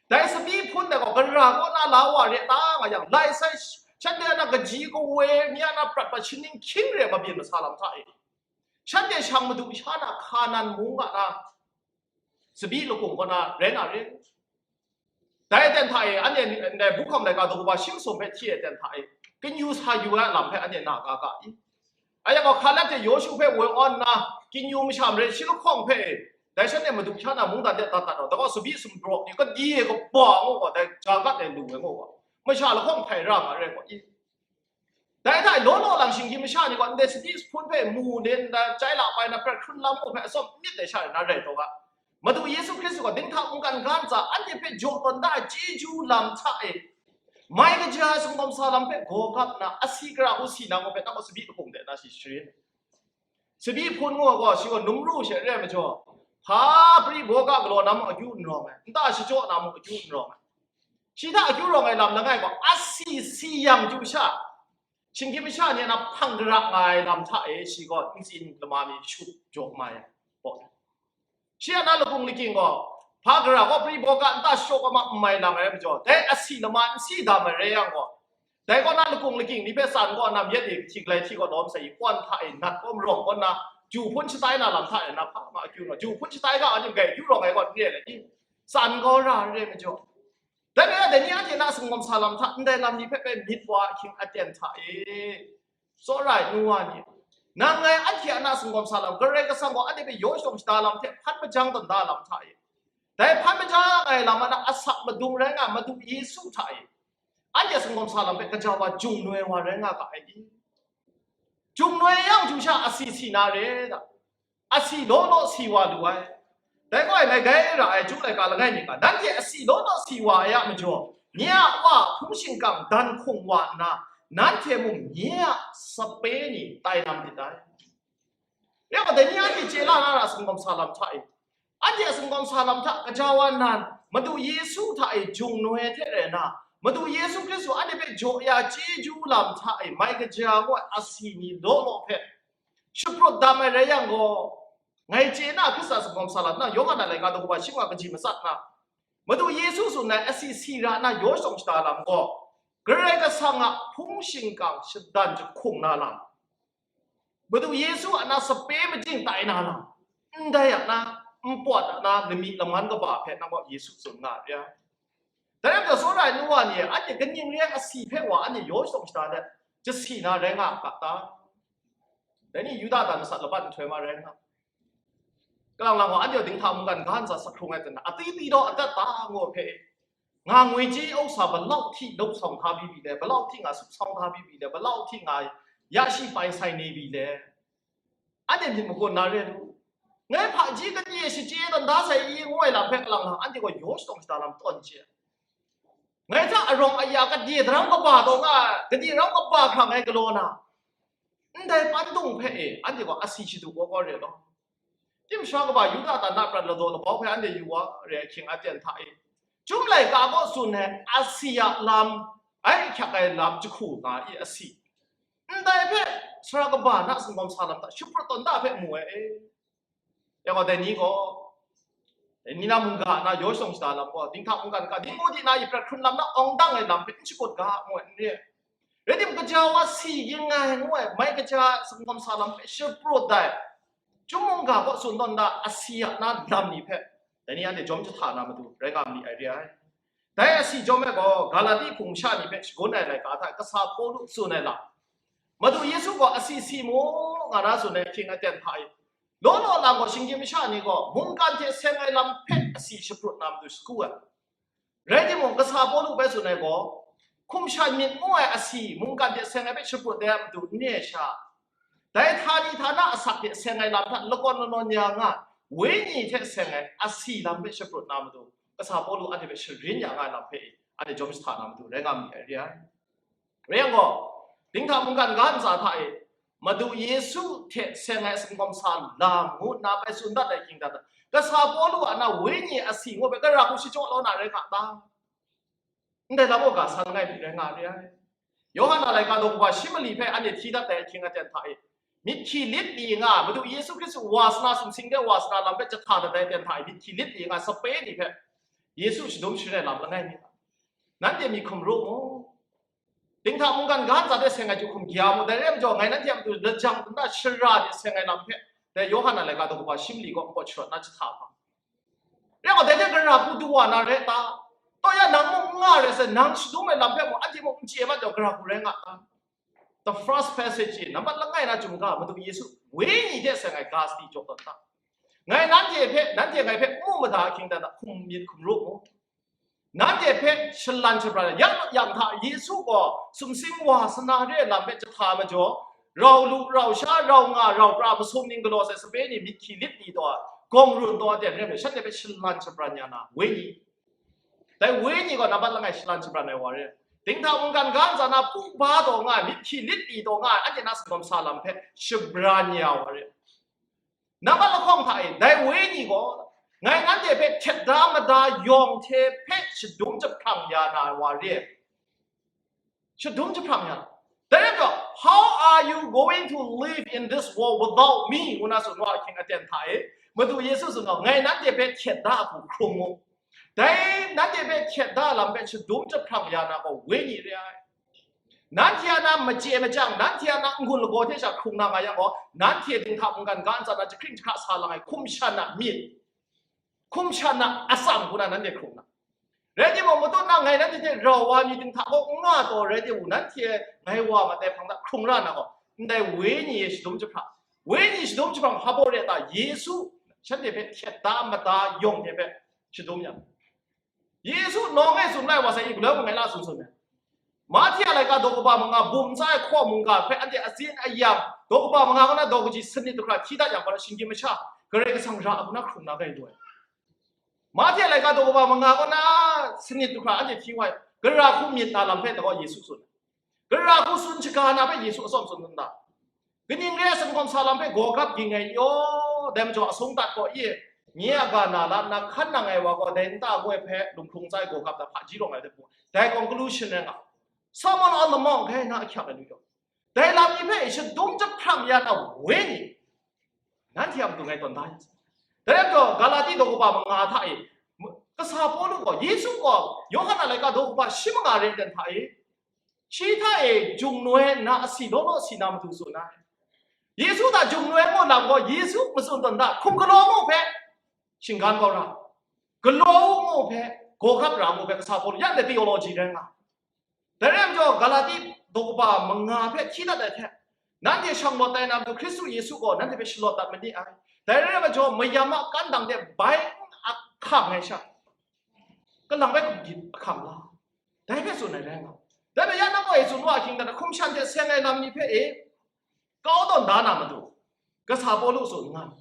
Dai tsabyi hpun dai gaw, gara kaw na la wa re ta, nga yang, lai sai, shanhte a na kaji kawe mi a na prat pat shaning hkying re ai mabyin masa lam hta e, shanhte shang madu sha na Hkanan mung a na, tsabyi lakung kaw na rai na re. Dai aten hta e, anhte ndai buhkam laika daw kaba shi masum hpe hti ai aten hta e, kanyu sa yu ai lam hpe anhte na ga ga i? Ayak gaw, hka lat hte Yawshu hpe woi awn nna, kinyu masha marai shi lahkawng hpe e, dai shanhte Madu sha na mungdan de dat dat gaw, da gaw tsabyi sumbraw ni kadi e kaba ngu gaw, dai ja gat ai lu ai ngu gaw, masha lahkawng hpai ra nga rai gaw i? Dai hta e law law lang shinggyim masha ni gaw, ndai tsabyi hpun hpe mu nin, dai chyai la bai na prat hkrun lam gaw hpe atsawm myit ai sha rai na rai taw ga. Madu Yesu Hkristu gaw dinghta mungkan ga ntsa anhte hpe jaw tawn da ai chyeju lam hta e, mai kaja ai sumgawm sa lam hpe gaw gap nna, asi kara hku si na gaw hpe, nang gaw tsabyi lahkung de na shi sharin. Tsabyi hpun ngu ai gaw, shi gaw num ru she re ai majaw, hpa pri baw ga galaw na mung akyu n rawng ai, nta shachyaw na mung akyu n rawng ai. Shi hta akyu rawng ai lam langai gaw, asi si yang chyu sha, shinggyim masha ni a na hpang gara nga ai lam hta e, shi gaw ntsin lama mi shup jaw mai ai. Shi a na lakung lakying gaw, hpa gara gaw pri baw ga nta shachyaw ga ma n mai lang ai majaw, dai asi lama n si da mai rai yang gaw, Dai kaw na lakung lakying ni hpe tsan kaw na myit ni hti galai hti kaw lawm sai i, kawn hta e nat kaw marawng kaw na, ju hpun shatai na lam hta e na hpa ma akyu naw, ju hpun shatai ga a ning gai akyu rawng ai kaw n re ai le i, tsan kaw ra n re majaw. Dai rai dai ni anhte na singawm sa lam hta ndai lam ni hpe bai myit wa ahkying aten hta e, tsawra ai nu wa ni, nang ngai anhte a na singawm sa lam, Karai Kasang gaw anhte hpe yaw shadawn shada lam hte hpan majang tawn da lam hta e, dai hpan majang ai lam a na asak madung rai nga ai Madu Yesu hta e, anhte singawm sa lam hpe gaja wa jung noi wa rai nga ga ai i? Jung noi yang, jung sha asi si na re da, asi law law si wa lu ai. Dai gaw ngai gai ra ai chyum laika langai mi ga, nanhte asi law law si wa ai a majaw, nye a Wa hpung shingkang dan hkung wa nna, nanhte mung nye a sape ni tai na malit dai. Rai gaw, dai ni anhte chye la na ra singawm sa lam hta e, anhte a singawm sa lam hta gaja wa nnan, Madu Yesu hta e jung noi ai hte rai nna, Madu Yesu Hkristu anhte hpe jaw ya chyeju lam hta e mai kaja ngu ai asi ni law law hpe shaprut dam ai rai yang gaw, ngai chye na Hkristu a singawm sa lam na, Yawhan a laika daw kaba shi nga kaji matsat na, Madu Yesu tsun ai asi si ra na yaw shadawn shada lam gaw, Karai Kasang a hpung shingkang shadan jahkung na lam, Madu Yesu a na sape majing tai na lam, ndai a na, npawt a na lami laman kaba hpe nang gaw Yesu tsun nga re ai. Dai rai majaw, tsawra ai nu wa ni e, anhte kaning re ai asi hpe wa anhte yaw shadawn shada let, jasi na rai nga a ga ta? Dai ni Yuda dan masat laban nhtoi ma rai nga, kalang lang gaw anhte dinghta mungkan ga ntsa sak hkrung ai hte na, atiti daw adat ta ngu hpe, nga ngwi chye au sa balau hti dau sawng hta bi bi le, balau hti nga sup sawng hta bi bi le, balau hti nga ya shi pai sai ni bi le, anhte myit magun na re lu. Ngai hpaji kade shachye dan da sai i ngu ai lam hpe kalang lang anhte gaw yaw shadawn shada lam tawn chye. Ngai hta arawng aya kade daram kaba taw nga, kade daram kaba hkrang ai galaw na, ndai pandung hpe e, anhte gaw asi shadu kau kau re law. Tim sha kaba Yuda dan na prat ladaw labau hpe anhte yu wa re ai hkying aten hta e, Chyum laika gaw tsun ai asi a lam, ai ahkyak ai lam jahku nga i asi. Ndai hpe sara kaba na singawm sa lam hta shaprut tawn da hpe mu ai e. Ya gaw, dai ni gaw, dai ni na mungga na yaw shadawn shada lam gaw, dinghta mungkan ga, dinghku di na i prat hkrun lam na awng dang ai lam hpe n shakut ga, ngu ai, n re ai. Rai tim, gaja wa si yin nga ai ngu ai, mai kaja singawm sa lam hpe shaprut ai. Chyum mungga gaw tsun tawn da asi a na lam ni hpe, dai ni anhte jawm jahta na matu rai nga ma ni ai re ai. Dai asi jawm e gaw, Galati hpung masha ni hpe shagun ai laika hta kasa Pawlu tsun ai lam, Madu Yesu gaw asi si mu, nga na tsun ai ahkying aten hta e, law law lang gaw, shinggyim masha ni gaw mungkan hte seng ai lam hpe asi shaprut na matu sagu ai. Rai timung, kasa Pawlu bai tsun ai gaw, hkum shan myit ngu ai asi mungkan hte seng ai hpe shaprut ai a matu n re ai sha, dai htani htana asak hte seng ai lam hta lakawn lanawn ya nga, wenyi hte seng ai asi lam hpe shaprut na matu, kasa Pawlu anhte hpe sharin ya nga ai lam hpe anhte jawm jahta na matu rai nga ma ni ai re ai. Rai yang gaw, dinghta mungkan ga ntsa hta e, Madu Yesu hte seng ai singawm sa lam ngu nna bai tsun dat ai hkying dan, kasa Pawlu a na wenyi asi ngu hpe gara hku shachyaw law na rai nga ta? Ndai lam gaw ga san langai mi rai nga re ai. Yawhan a laika daw kaba shi mali hpe anhte hti dat ai ahkying aten hta e, myit hkyi lit li nga, Madu Yesu Hkristu wa sa na, sumsing de wa sa na lam hpe jahta dat ai aten hta e, myit hkyi lit li nga sape ni hpe Yesu shadum sharin ai lam langai mi ta? Nanhte myit hkum ru mu. Dinghta mungkan ga ntsa de seng ai jahkum gya mu, dai rai majaw, ngai nanhte a matu lajang nta shara de seng ai lam hpe, dai Yawhan a laika daw kaba shi mali gaw npawt sharawt na jahta hpa. Rai gaw, dai hte gara hku du wa na rai ta? Taw ya, nang mung n nga rai sai, nang shadum ai lam hpe mung, anhte mung n chye mat jaw, gara hku rai nga ta? The first passage in, nambat langai na chyum ga, Madu Yesu wenyi hte seng ai ga sadi jaw tawn ta? Ngai nanhte hpe, nanhte ngai hpe n mu mada ahkying dan hta, hkum myit hkum ru mu. Nanhte hpe shalan shabran yang yang hta, Yesu gaw sumsing wa sa na re ai lam hpe jahta majaw, rau lu, rau sha, rau nga, rau pra masum ning galaw sai sape ni myit hkyi lit ni taw, gawng run taw aten rai nme, shanhte hpe shalan shabran ya na wenyi. Dai wenyi gaw nambat langai shalan shabran ai wa re. Dinghta mungkan ga ntsa na pu ba taw nga ai, myit hkyi lit ni taw nga ai, anhte na singawm sa lam hpe shabran ya wa re. Nambat lahkawng hta e, dai wenyi gaw ngai nanhte hpe htet da mada yawng hte hpe shadum jahprang ya na wa re. Shadum jahprang ya. Dai rai gaw, "How are you going to live in this world without me?" ngu na tsun wa ahkying aten hta e, Madu Yesu tsun gaw, ngai nanhte hpe htet da hku hkrung mu. Dai nanhte hpe htet da lam hpe shadum jahprang ya na gaw wenyi re ai. Nanhte a na machye machyang, nanhte a na n-gun lagaw hte sha hkrung na nga yang gaw, nanhte dinghta mungkan ga ntsa na jahkring jahkra sa lang ai hkum shan a myit, hkum shan a atsam hku na nanhte hkrung na. Rai timung, matut na ngai nanhte hte rau wa mi dinghta gaw n nga taw rai de u, nanhte ngai wa ma tai hpang hta hkrung ra na gaw, ndai wenyi e shadum jahprang, wenyi shadum jahprang hpa baw re ta, Yesu shanhte hpe hkyet da mada yawng hte hpe shadum yang, Yesu nawng e tsun lai wa sai, i galoi mung ngai la tsun tsun ai. Mahte a laika daw kaba manga bum ntsa ai hkaw mungga hpe anhte atsin ayang, daw kaba manga kaw na daw kaji sanit du hkra hti dat yang, gaw shinggyim masha Karai Kasang ra ai hku na hkrung na gai lu ai. Mahte a laika daw kaba manga kaw na sanit du hkra anhte hti wa ai, gara hku myit na lam hpe gaw Yesu tsun ai. Gara hku tsun shaga na hpe Yesu atsawm tsun n ta? Kaning re ai, sanggawm sa lam hpe gaw gap ging ai i yaw, dai majaw asung dat gaw i, nye a ga na la nna hkan nang ai wa gaw dai nta gaw hpe lunghkrung ntsa e gaw gap dat hpaji rawng ai hte mung, dai conclusion rai nga. Sermon on the Mount hkai na ahkyak ai lu yaw, dai lam ni hpe shadum jahprang ya na wenyi, nanhte a matu ngai tawn da ya. Dai rai gaw, Galati daw kaba manga hta e, kasa Pawlu gaw, Yesu gaw Yawhan a laika daw kaba shi manga re ten hta e, shi hta e jung noi nna asi law law si na matu tsun ai. Yesu hta jung noi ngu lam gaw, Yesu matsun tawn da, hkum galaw ngu hpe shinggan kau ra, galaw u ngu hpe, gaw gap ra ngu hpe, kasa Pawlu yang de theology rai nga. Dai rai majaw, Galati daw kaba manga hpe hti dat ai hte, nanhte shanglawt tai na matu Hkristu Yesu gaw nanhte hpe shalawt dat ma ni ai. Dai rai majaw, mayam a kan dang de bai n ahkang ai sha, kalang bai hkum gyit ahkang la, dai hpe tsun ai rai nga. Dai hpe ya nang gaw e tsun wa ahkying dan, hkum shan hte seng ai lam ni hpe e kau tawn da na matu, kasa Pawlu tsun nga.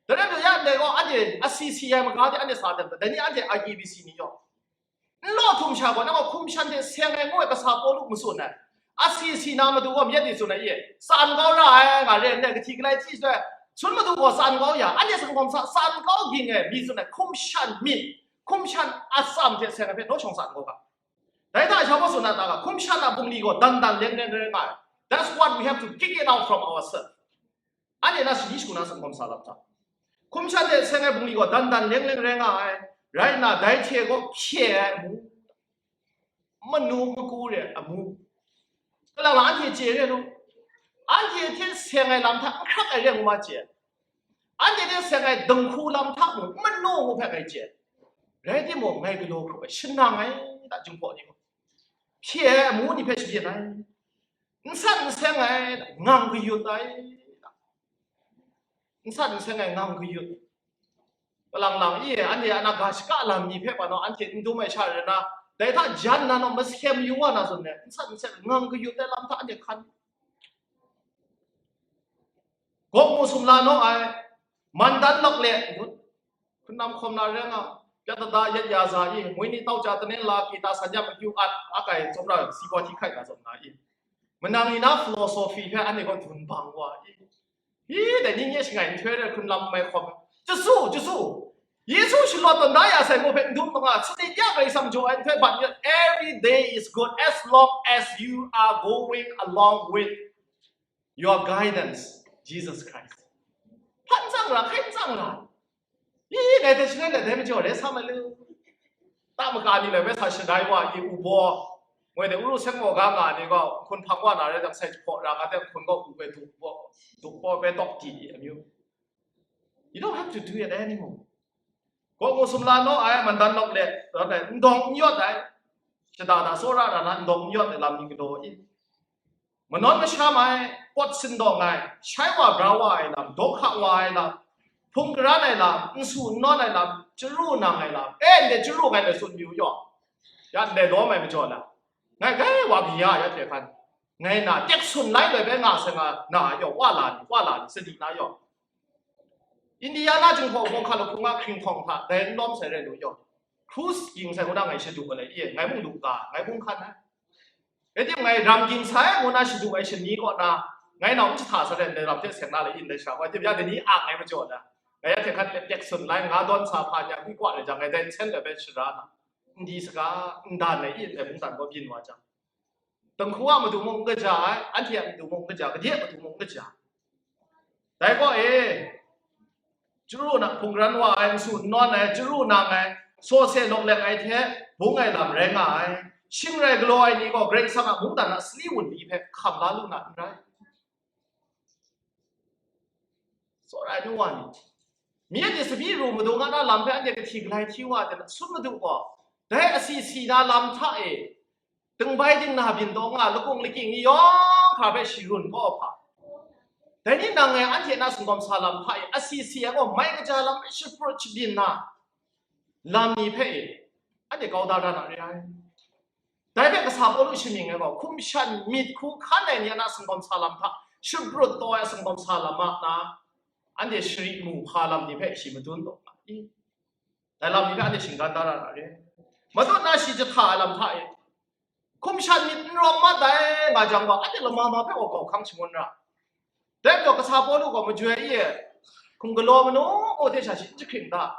Dai rai majaw, ya ndai gaw anhte asi si ai maga de anhte sa dan, dai ni anhte R K B C ni yaw, nlaw htum sha gaw, nang gaw hkum shan hte seng ai ngu ai kasa Pawlu matsun ai. Asi si na matu gaw myit ni tsun ai, i, tsan kau ra ai, nga re ai, kahti galai hti shaloi, sun matu gaw tsan kau ya, anhte sanggawm sa tsan kau ging ai, mi tsun ai, hkum shan myit, hkum shan atsam hte seng ai hpe naw shawng tsan kau ga. Dai hta sha gaw tsun na ta ga, hkum shan a bungli gaw dan dan leng leng rai nga ai. That's what we have to kick it out from ourselves. Anhte na shaji shagu na sanggawm sa lam hta, hkum shan hte seng ai bungli gaw dan dan leng leng rai nga ai. Rai nna, dai hte gaw hpye ai amu, manu maku re ai amu, kalang lang anhte chye re nu? Anhte hte seng ai lam hta n hkrak ai re ngu ma chye. Anhte hte seng ai dinghku lam hta mung manu ngu hpe ngai chye. Rai timung, ngai galaw hkrup ai, shanang ai, da, Jinghpaw ni gaw hpye ai amu ni hpe shabyin ai, n san n seng ai, ngang kayut ai, n san n seng ai, ngang kayut. Kalang lang i, anhte a na ga shaka lam ni hpe pa naw anhte n dum ai sha rai na, dai hta jan na naw masem yu wa na zawn e, n san n seng, ngang kayut ai lam hta anhte hkan. Gawk mu sumla naw ai, mandan lawk le, hkun nam hkawm na rai nga, pyatada yet ya za i, mui ni tau ja tanen la kita san ya makyu at, akai tsawmra si gaw hti hkai na zawn na i, manang ni na philosophy hpe anhte gaw dun bang wa i, hi, dai ni nye shangai nhtoi rai hkun lam mai hkawm, Jesu, Jesu, Yesu shalawt tawn da ya sai ngu hpe n dum nga, sanit ya Karai Kasang jaw ai nhtoi ban, every day is good as long as you are going along with your guidance, Jesus Christ. Hpan tsang ra, hkai n tsang ra. Yi, ngai hte shangai let dai majaw rai sa ma lu. Ta maka ni lai bai sa shadai wa i, u baw, ngoi de uru seng maw ga nga ni gaw, nhkun hpang wa na rai jang, sai jahpaw ra ga de, nhkun gaw u bai duk baw, duk baw bai tawk di i amyu. You don't have to do it anymore. Gawk mu sumla naw ai, mandan lawk le, rawt ai, ndawng n yawt ai, shada da tsawra ra na ndawng n yawt ai lam ni galaw i, manawn masham ai, pawt sindawng ai, shai wa bra wa ai lam, daw hka wa ai lam, hpung garan ai lam, n su n nawn ai lam, chyaru nang ai lam, e, ndai chyaru ngai dai tsun mayu yaw, ya ndai lawm ai majaw na, ngai gai wa kaya ya hte hkan, ngai na tek sun lai doi bai nga sai nga na yaw, wa la ni, wa la ni, sadi na yaw. Indiana Jinghpaw Hpawng hkra lahkung a hkringhkawng hta dai n lawm sai rai lu yaw, Cruz ging sai ngu na ngai shadu ai, e, ngai mung lu ga, ngai mung hkan ai. Rai timung, ngai ram ging sai ngu na shadu ai shani kaw na, ngai nau n jahta sa rai ndai ram hte seng na le in dai sha, wai tim ya dai ni ang ngai majaw na, ngai ya hte hkan tek sun lai nga dawn sa hpa ni a gwi kwa rai jang, ngai dai nsen le bai shara na, n di saga, n dan ai in ai mungdan gaw byin wa jang, dinghku a matu mung n kaja ai, anhte a matu mung n kaja, gade a matu mung n kaja. Dai gaw e, chyaru na hpung ran wa ai, n su n nawn ai, chyaru nang ai, saw se lawk lek ai hte bung ai lam rai nga ai. Shing rai galaw ai ni gaw Karai Kasang a mungdan a sali wunli hpe hkam la lu na n rai. Tsawra ai nu wa ni, myi de sabi ru madu nga na lam hpe anhte kahti galai hti wa de na, sun madu gaw, dai asi si na lam hta e, dingbai dingna byin taw nga, lakung lakying ni yawng hkra hpe sharun kau hpa. Dai ni nang e anhte na singkawm sa lam hta e, asi si ai gaw mai kaja lam hpe shaprut shabyin na lam ni hpe e, anhte kau da ra na re ai. Dai hpe kasa Pawlu shamying ai gaw, hkum shan myit hku hkan ai ni a na singkawm sa lam hta shaprut taw ai singkawm sa lam a na, anhte shari mu hka lam ni hpe shi madun taw nga i. Dai lam ni hpe anhte shinggan da ra na re. Matut na shi jahta ai lam hta e, hkum shan myit n rawng mat dai nga jang gaw, anhte lama ma hpe gaw kau hkang shangun ra. Dai majaw kasa Pawlu gaw majoi e, hkum galaw manu mung hte sha shi n jahkring da.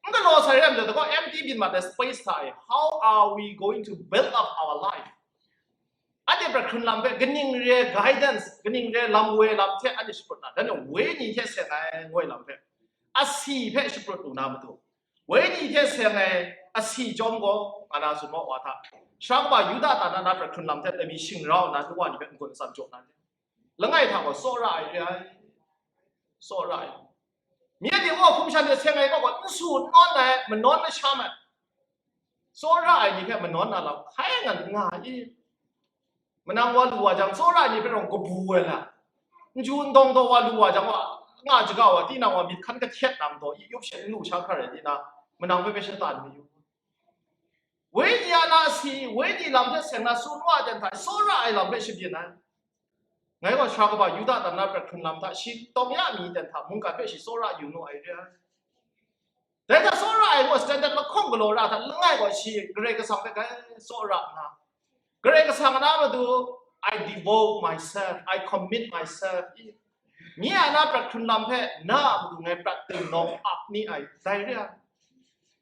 N galaw sai re ai majaw, dagaw empty byin mat ai space hta e, how are we going to build up our life? Anhte prat hkrun lam hpe kaning re guidance, kaning re lam woi lam hte anhte shaprut na, dan e wenyi hte seng ai ngoi lam hpe, asi hpe shaprut lu na matu, wenyi hte seng ai asi chyawm gaw, nga na tsun maw wa hta, sara kaba Yuda ta na na prat hkrun lam hte dai mi shing rau nna, nu wa ni hpe n-gun atsam jaw na, langai hta gaw tsawra ai re ai, tsawra ai. Myi de wa hkum shan de seng ai gaw, n su n nawn ai, manawn masham ai, tsawra ai ni hpe manawn na lam hkai ngan n nga i. Manang wa lu wa jang, tsawra ai ni hpe rau kabu ai la, n ju n dawng taw wa lu wa jang, wa nga jaga wa, tinang wa myit hkan kahtet nang taw, i yup shet n lu sha hkra rai tinang, manang hpe hpe shatan mayu. Wenyi a na si, wenyi lam hte seng na tsun wa ai jan hta, tsawra ai lam hpe shabyin ai. Ngai gaw sara kaba Yuda ta na prat hkrun lam hta, shi tawng ya mi jan hta mungkan hpe shi tsawra yu nu ai re ai. Dai hta tsawra ai gaw standard lahkawng galaw ra hta, langai gaw shi Karai Kasang hpe grai tsawra nna, Karai Kasang a na matu, I devote myself, I commit myself. Nye a na prat hkrun lam hpe na a matu ngai prat dingnaw ap ni ai, dai re ai.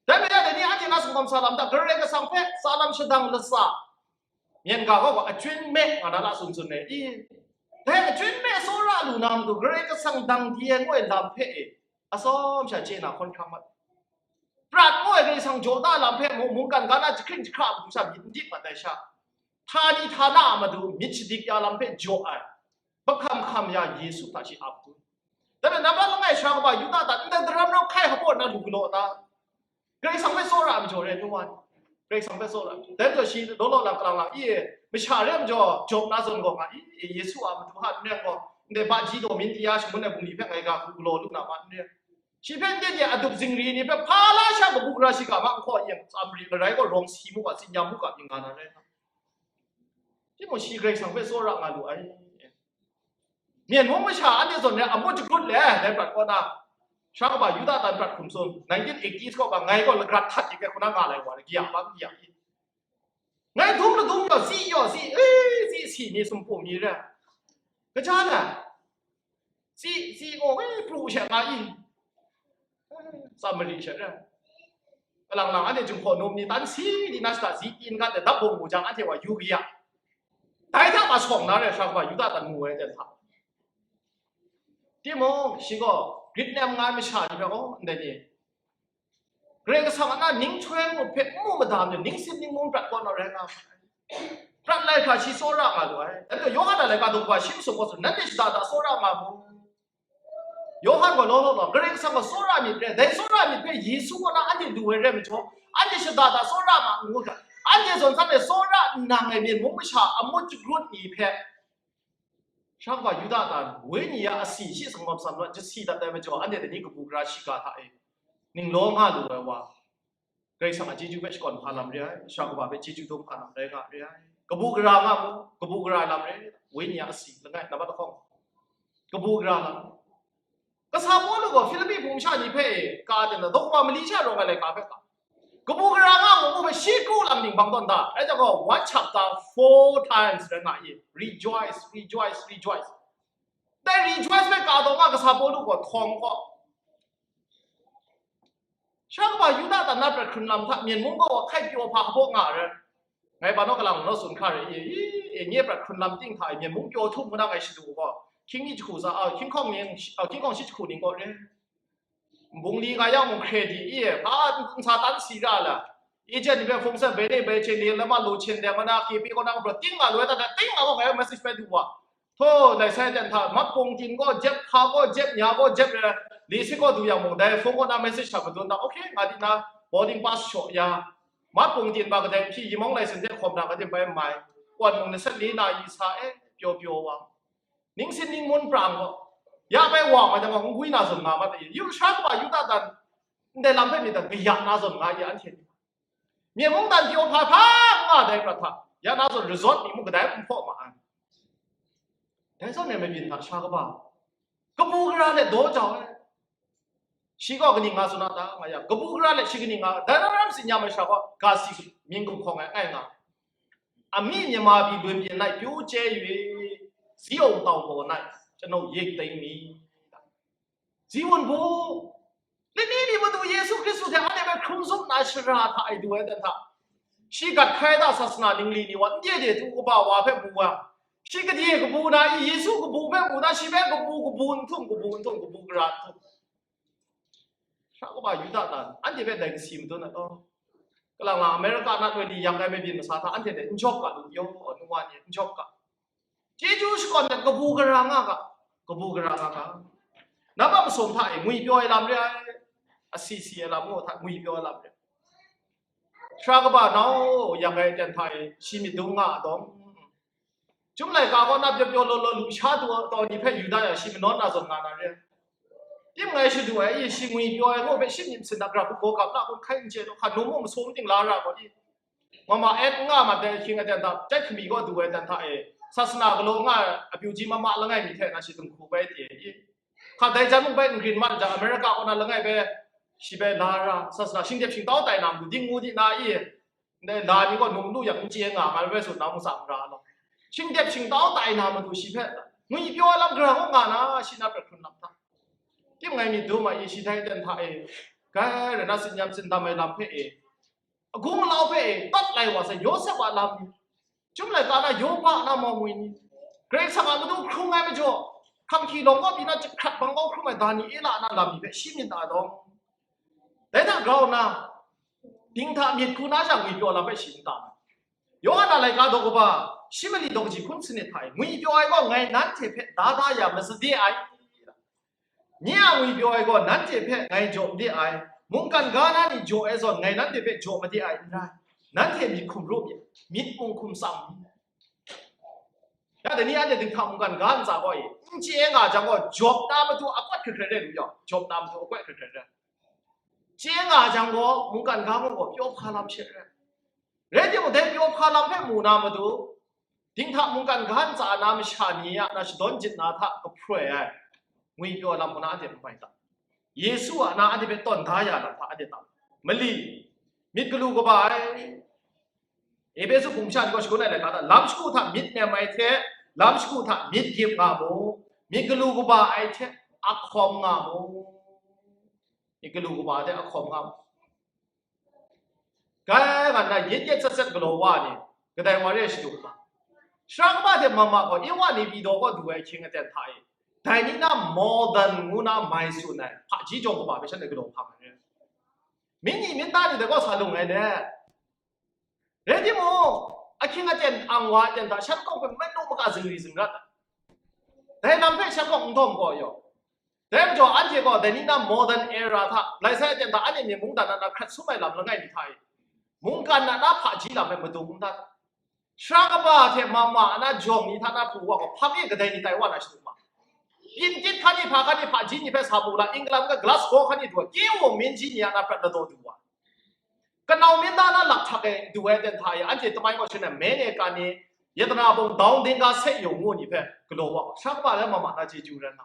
Dai majaw, dai ni anhte na singkawm sa lam hta, Karai Kasang hpe tsa lam shadang latsa, myen ga gaw, achyun me nga na la tsun tsun ai i. Dai achyun me tsawra lu na matu, Karai Kasang dang di ai ngoi lam hpe e, atsawm sha chye na hkawn hkram mat. Prat ngoi Karai Kasang jaw da lam hpe mung, mungkan ga na jahkring jahkra matu sha myit n dik mat ai sha, htani htana a matu myit shadik ya lam hpe jaw ai, mahkam hkam ya Yesu hta shi ap tu. Dai hpe nambat langai sara kaba Yuda ta ndai daram rau hkai hpaw na lu galaw ta, Karai Kasang hpe tsawra ai majaw re nu wa, Karai Kasang hpe tsawra ai majaw. Dai majaw shi law law lang kalang lang i, masha re ai majaw jawm na zawn gaw nga i, Yesu a matu hta n rai gaw, ndai baji daw min ti ya shangun ai bungli hpe ngai ga hku galaw lu na ma n re. Shi hpe ndai de adup zingri ni hpe hpa la sha kabu gara shiga ma n hkaw yang, tsamri marai gaw rawng si mu ga, tsinyam mu ga, mying nga na rai nga. Timung shi Karai Kasang hpe tsawra nga lu ai. Myen mung masha anhte zawn re amu jagrut le, dai prat kaw na, sara kaba Yuda tan prat hkum tsun, nineteen eighties kaw ba ngai gaw lagrat htat dik ai hku na nga lai wa, gya ba gya i. Ngai dum ladum yaw, si yaw, si, e, si si ni sumpu mi re. Kaja na, si, si gaw, e, pru she nga i. Tsa mari she re. Kalang lang anhte jinghpaw num ni tan si di na shata zi tin ga de dap bung mu jang anhte wa yu kaya. Dai hta ma shawng na re sha kaba Yuda tan mu ai ten hta. Timung, shi gaw grit nem nga ai masha ni hpe gaw, ndai ni, Karai Kasang a na ning htoi ngut hpe n mu mada ai ning sim ning mung prat kaw na rai nga ai. Prat lai hkra shi tsawra nga lu ai. Dai majaw, Yawhan a laika daw kaba shi masum gaw tsun, nanhte shada da tsawra nga mu. Yawhan gaw law law law, Karai Kasang gaw tsawra myit re, dai tsawra myit hpe Yesu kaw na anhte lu ai rai majaw, anhte shada da tsawra ma n ngu hkra, anhte zawn htan e tsawra n nang ai myen mung masha amu jagrut ni hpe, sha kaba Yuda tan, wenyi a asi shi sangawm san wa jasi dat ai majaw, anhte dai ni kabu gara shiga hta e ning law nga lu ai wa, Karai Kasang a chyeju hpe shakawn hpa lam re ai, sha kaba hpe chyeju dum hpa lam rai nga re ai. Kabu gara nga mu, kabu gara ai lam re, wenyi a asi langai, nambat lahkawng, kabu gara lam. Kasa Pawlu gaw Hpilipi hpung sha ni hpe ka ten na, daw kaba mali sha rawng ai laika hpe ka, kabu gara nga mu mu hpe shi kru lam ning bang tawn da. Rai jang gaw, one chapter four times rai nga i, rejoice, rejoice, rejoice. Dai rejoice hpe ka taw nga, kasa Pawlu gaw htawng gaw, sha kaba Yuda tan na prat hkrun lam hta, myen mung gaw hkai pyaw hpa hpaw nga ai. Ngai ba naw kalang naw tsun hkra re i, i, i, nye prat hkrun lam ting hta e myen mung pyaw htum ngu na ngai shadu gaw, hkying ni jahku za, a, hkying hkawng ning, a, hkying hkawng shi jahku ning kaw re. Bungli nga yang mung hkre di i, hpa n sa tan si ra la. Agent ni hpe hpung sat bai ni bai hte ni lama lu hten deng na, K P kaw na kabraw ting nga lu ai, dan ting nga gaw ngai message bai du wa. Htaw, dai sai dan hta, mat pung tin gaw jep, hpa gaw jep, nya gaw jep, li si gaw du yang mung, dai hpung kaw na message hta madun da, okay, nga di na boarding pass shaw ya. Mat pung tin ba kadai hpyi, yimawng lai sin hte hkawm na kadai bai mai. Kawn mung ni sat li na yi sa e, pyaw pyaw wa. Ning sin ning mun prang gaw, ya bai wa mai dan gaw, n gwi na zawn nga mat e. Yu sha kaba yu ta dan, ndai lam hpe myit dan, kaya na zawn nga ye anhte ni. Myen mungdan pyaw hpa hpa nga dai prat hta, ya na zawn resort ni mung kadai n hpaw ma ai. Dai zawn e mabyin hta sha kaba, kabu gara let daw jau ai. Shi gaw kaning nga tsun a ta, nga yang, kabu gara let shi kaning nga, dai na ram tsin ya masha gaw, ga si mying gumhkawng ai, ngai nga. Ami Myanmar pyi lun byin lai pyu chye yu i, Ziyong tau gaw nai, chanau yik tai mi. Zi wun bu, lani mi Madu Yesu Hkristu hte anhte hpe hkrum zup na shara hta ai du ai dan hta, shi gat hkai da sasana ningli ni wa, n de de tu kaba wa hpe mu wa, shi gade kabu na i, Yesu kabu hpe mu na, shi hpe kabu, kabu n htum, kabu n htum, kabu gara n htum. Sha kaba Yuda dan, anhte hpe dai kasi madun ai, oh. Kalang lang Amerika na loi li yang ai mabyin masa hta, anhte hte n jawp ga lu, yaw, nu wa ni, n jawp ga. Chyeju shakawn dat kabu gara nga ga, kabu gara nga ga. Nang a masum hta e ngwi pyaw ai lam re ai, asi si ai lam ngu hta ngwi pyaw ai lam re ai. Sara kaba nau yang ai aten hta e shi myit dum nga a dawng. Chyum laika kaw na pyaw pyaw law law lusha taw ni hpe yu da yang shi manawn na zawn nga na re ai. Tim ngai shadu ai, i shi ngwi pyaw ai ngu hpe shi myit masin na gara hku gaw gap na kun hkai n chye law, hka num mung masum ting la ra gaw i. Mama et nga mat dai ahkying aten hta, chyai hkami kaw du ai aten hta e, sasana galaw nga ai apyu ji mama langai mi hte na shi dinghku bai de i. Hka dai jan mung bai n grin mat jang, Amerika kaw na langai bai, shi bai la ra, sasana shingdep shingtau tai na matu, ding ngu di na i, ndai la ni gaw num lu yang n chye nga, ngai bai tsun na mung tsam ra law. Shingdep shingtau tai na matu shi hpe, ngwi pyaw ai lam gara kaw nga na, shi na prat hkrun lam hta. Tim ngai myit dum ai i, shi dai aten hta e, grai rai na tsin yam tsin dam ai lam hpe e, agung alau hpe e, tat lai wa sai, Yawsep a lam ni, Chyum laika na Yopa na mawmwi ni, Karai Kasang a matu hkrung ai majaw, hkam hki lawng kaw pyi na jahkrat bang kaw hkrum ai Daniela na lam ni hpe shi myit na dawng. Dai hta grau nna, dinghta myit hku na jang ngwi pyaw lam hpe shi n tam. Yawhan a laika daw kaba, shi mali daw kaji hkun sanit hta e, ngwi pyaw ai gaw ngai nanhte hpe da da ya masade ai. Nye a ngwi pyaw ai gaw nanhte hpe ngai jaw made ai, mungkan ga na ni jaw ai zawn ngai nanhte hpe jaw made ai n rai, nanhte myit hkum ru myit, myit mung hkum tsam myit. Ya dai ni anhte dinghta mungkan ga ntsa gaw e, n chye nga jang gaw, jawp na matu akwat hkrit hkrit rai lu yang, jawp na matu akwat hkrit hkrit rai. Chye nga jang gaw, mungkan ga mung gaw pyaw hpa lam she rai. Rai timung, dai pyaw hpa lam hpe mu na matu, dinghta mungkan ga ntsa na masha ni a na shadawn jit na hta kahproi ai ngwi pyaw lam hku na anhte n bai ta? Yesu a na anhte hpe tawn da ya lam hta anhte tam. Mali, myit galu kaba ai, Epesu hpung sha ni gaw shagun ai laika hta, lam shagu hta myit nem ai hte, lam shagu hta myit gyip nga mu, myit galu kaba ai hte ahkawm nga mu. Myit galu kaba hte ahkawm nga mu. Grai nga nna yet yet sat sat galaw wa ni, kadai wa re shadu ma. Sara kaba hte mama gaw, Ewa ni Edaw kaw du ai ahkying aten hta e, dai ni na modern ngu na mai tsun ai hpaji jawng kaba hpe shanhte galaw hpa ai re. Myit ni myit ta ni dai kaw sa lung ai let. Rai timung, ahkying aten ang wa aten hta shan kaw hpe mai nu maga zingri zingrat ai. Dai lam hpe shan kaw n dawng gaw yaw. Dai majaw, anhte gaw dai ni na modern era hta, lai sai aten hta anhte myen mungdan na hkrat sum ai lam langai mi hta e, mungkan na na hpaji lam hpe madung n dat. Sara kaba hte mama a na jawng ni hta na pru wa gaw, hpa mi kadai ni tai wa na shadu ma? Pyin tit hkan ni, hpa hkan ni, hpaji ni hpe sa pru la, England ga Glasgow hkan ni du wa, kye wung min ji ni a na prat ladaw du wa. Kanau minda na lak htak e du ai aten hta e, anhte tamai gaw shin ai, meng e kan ni, yatana bawng daung dingga sai yawng ngu ni hpe galaw wa, sara kaba le mama na chyeju rai nga.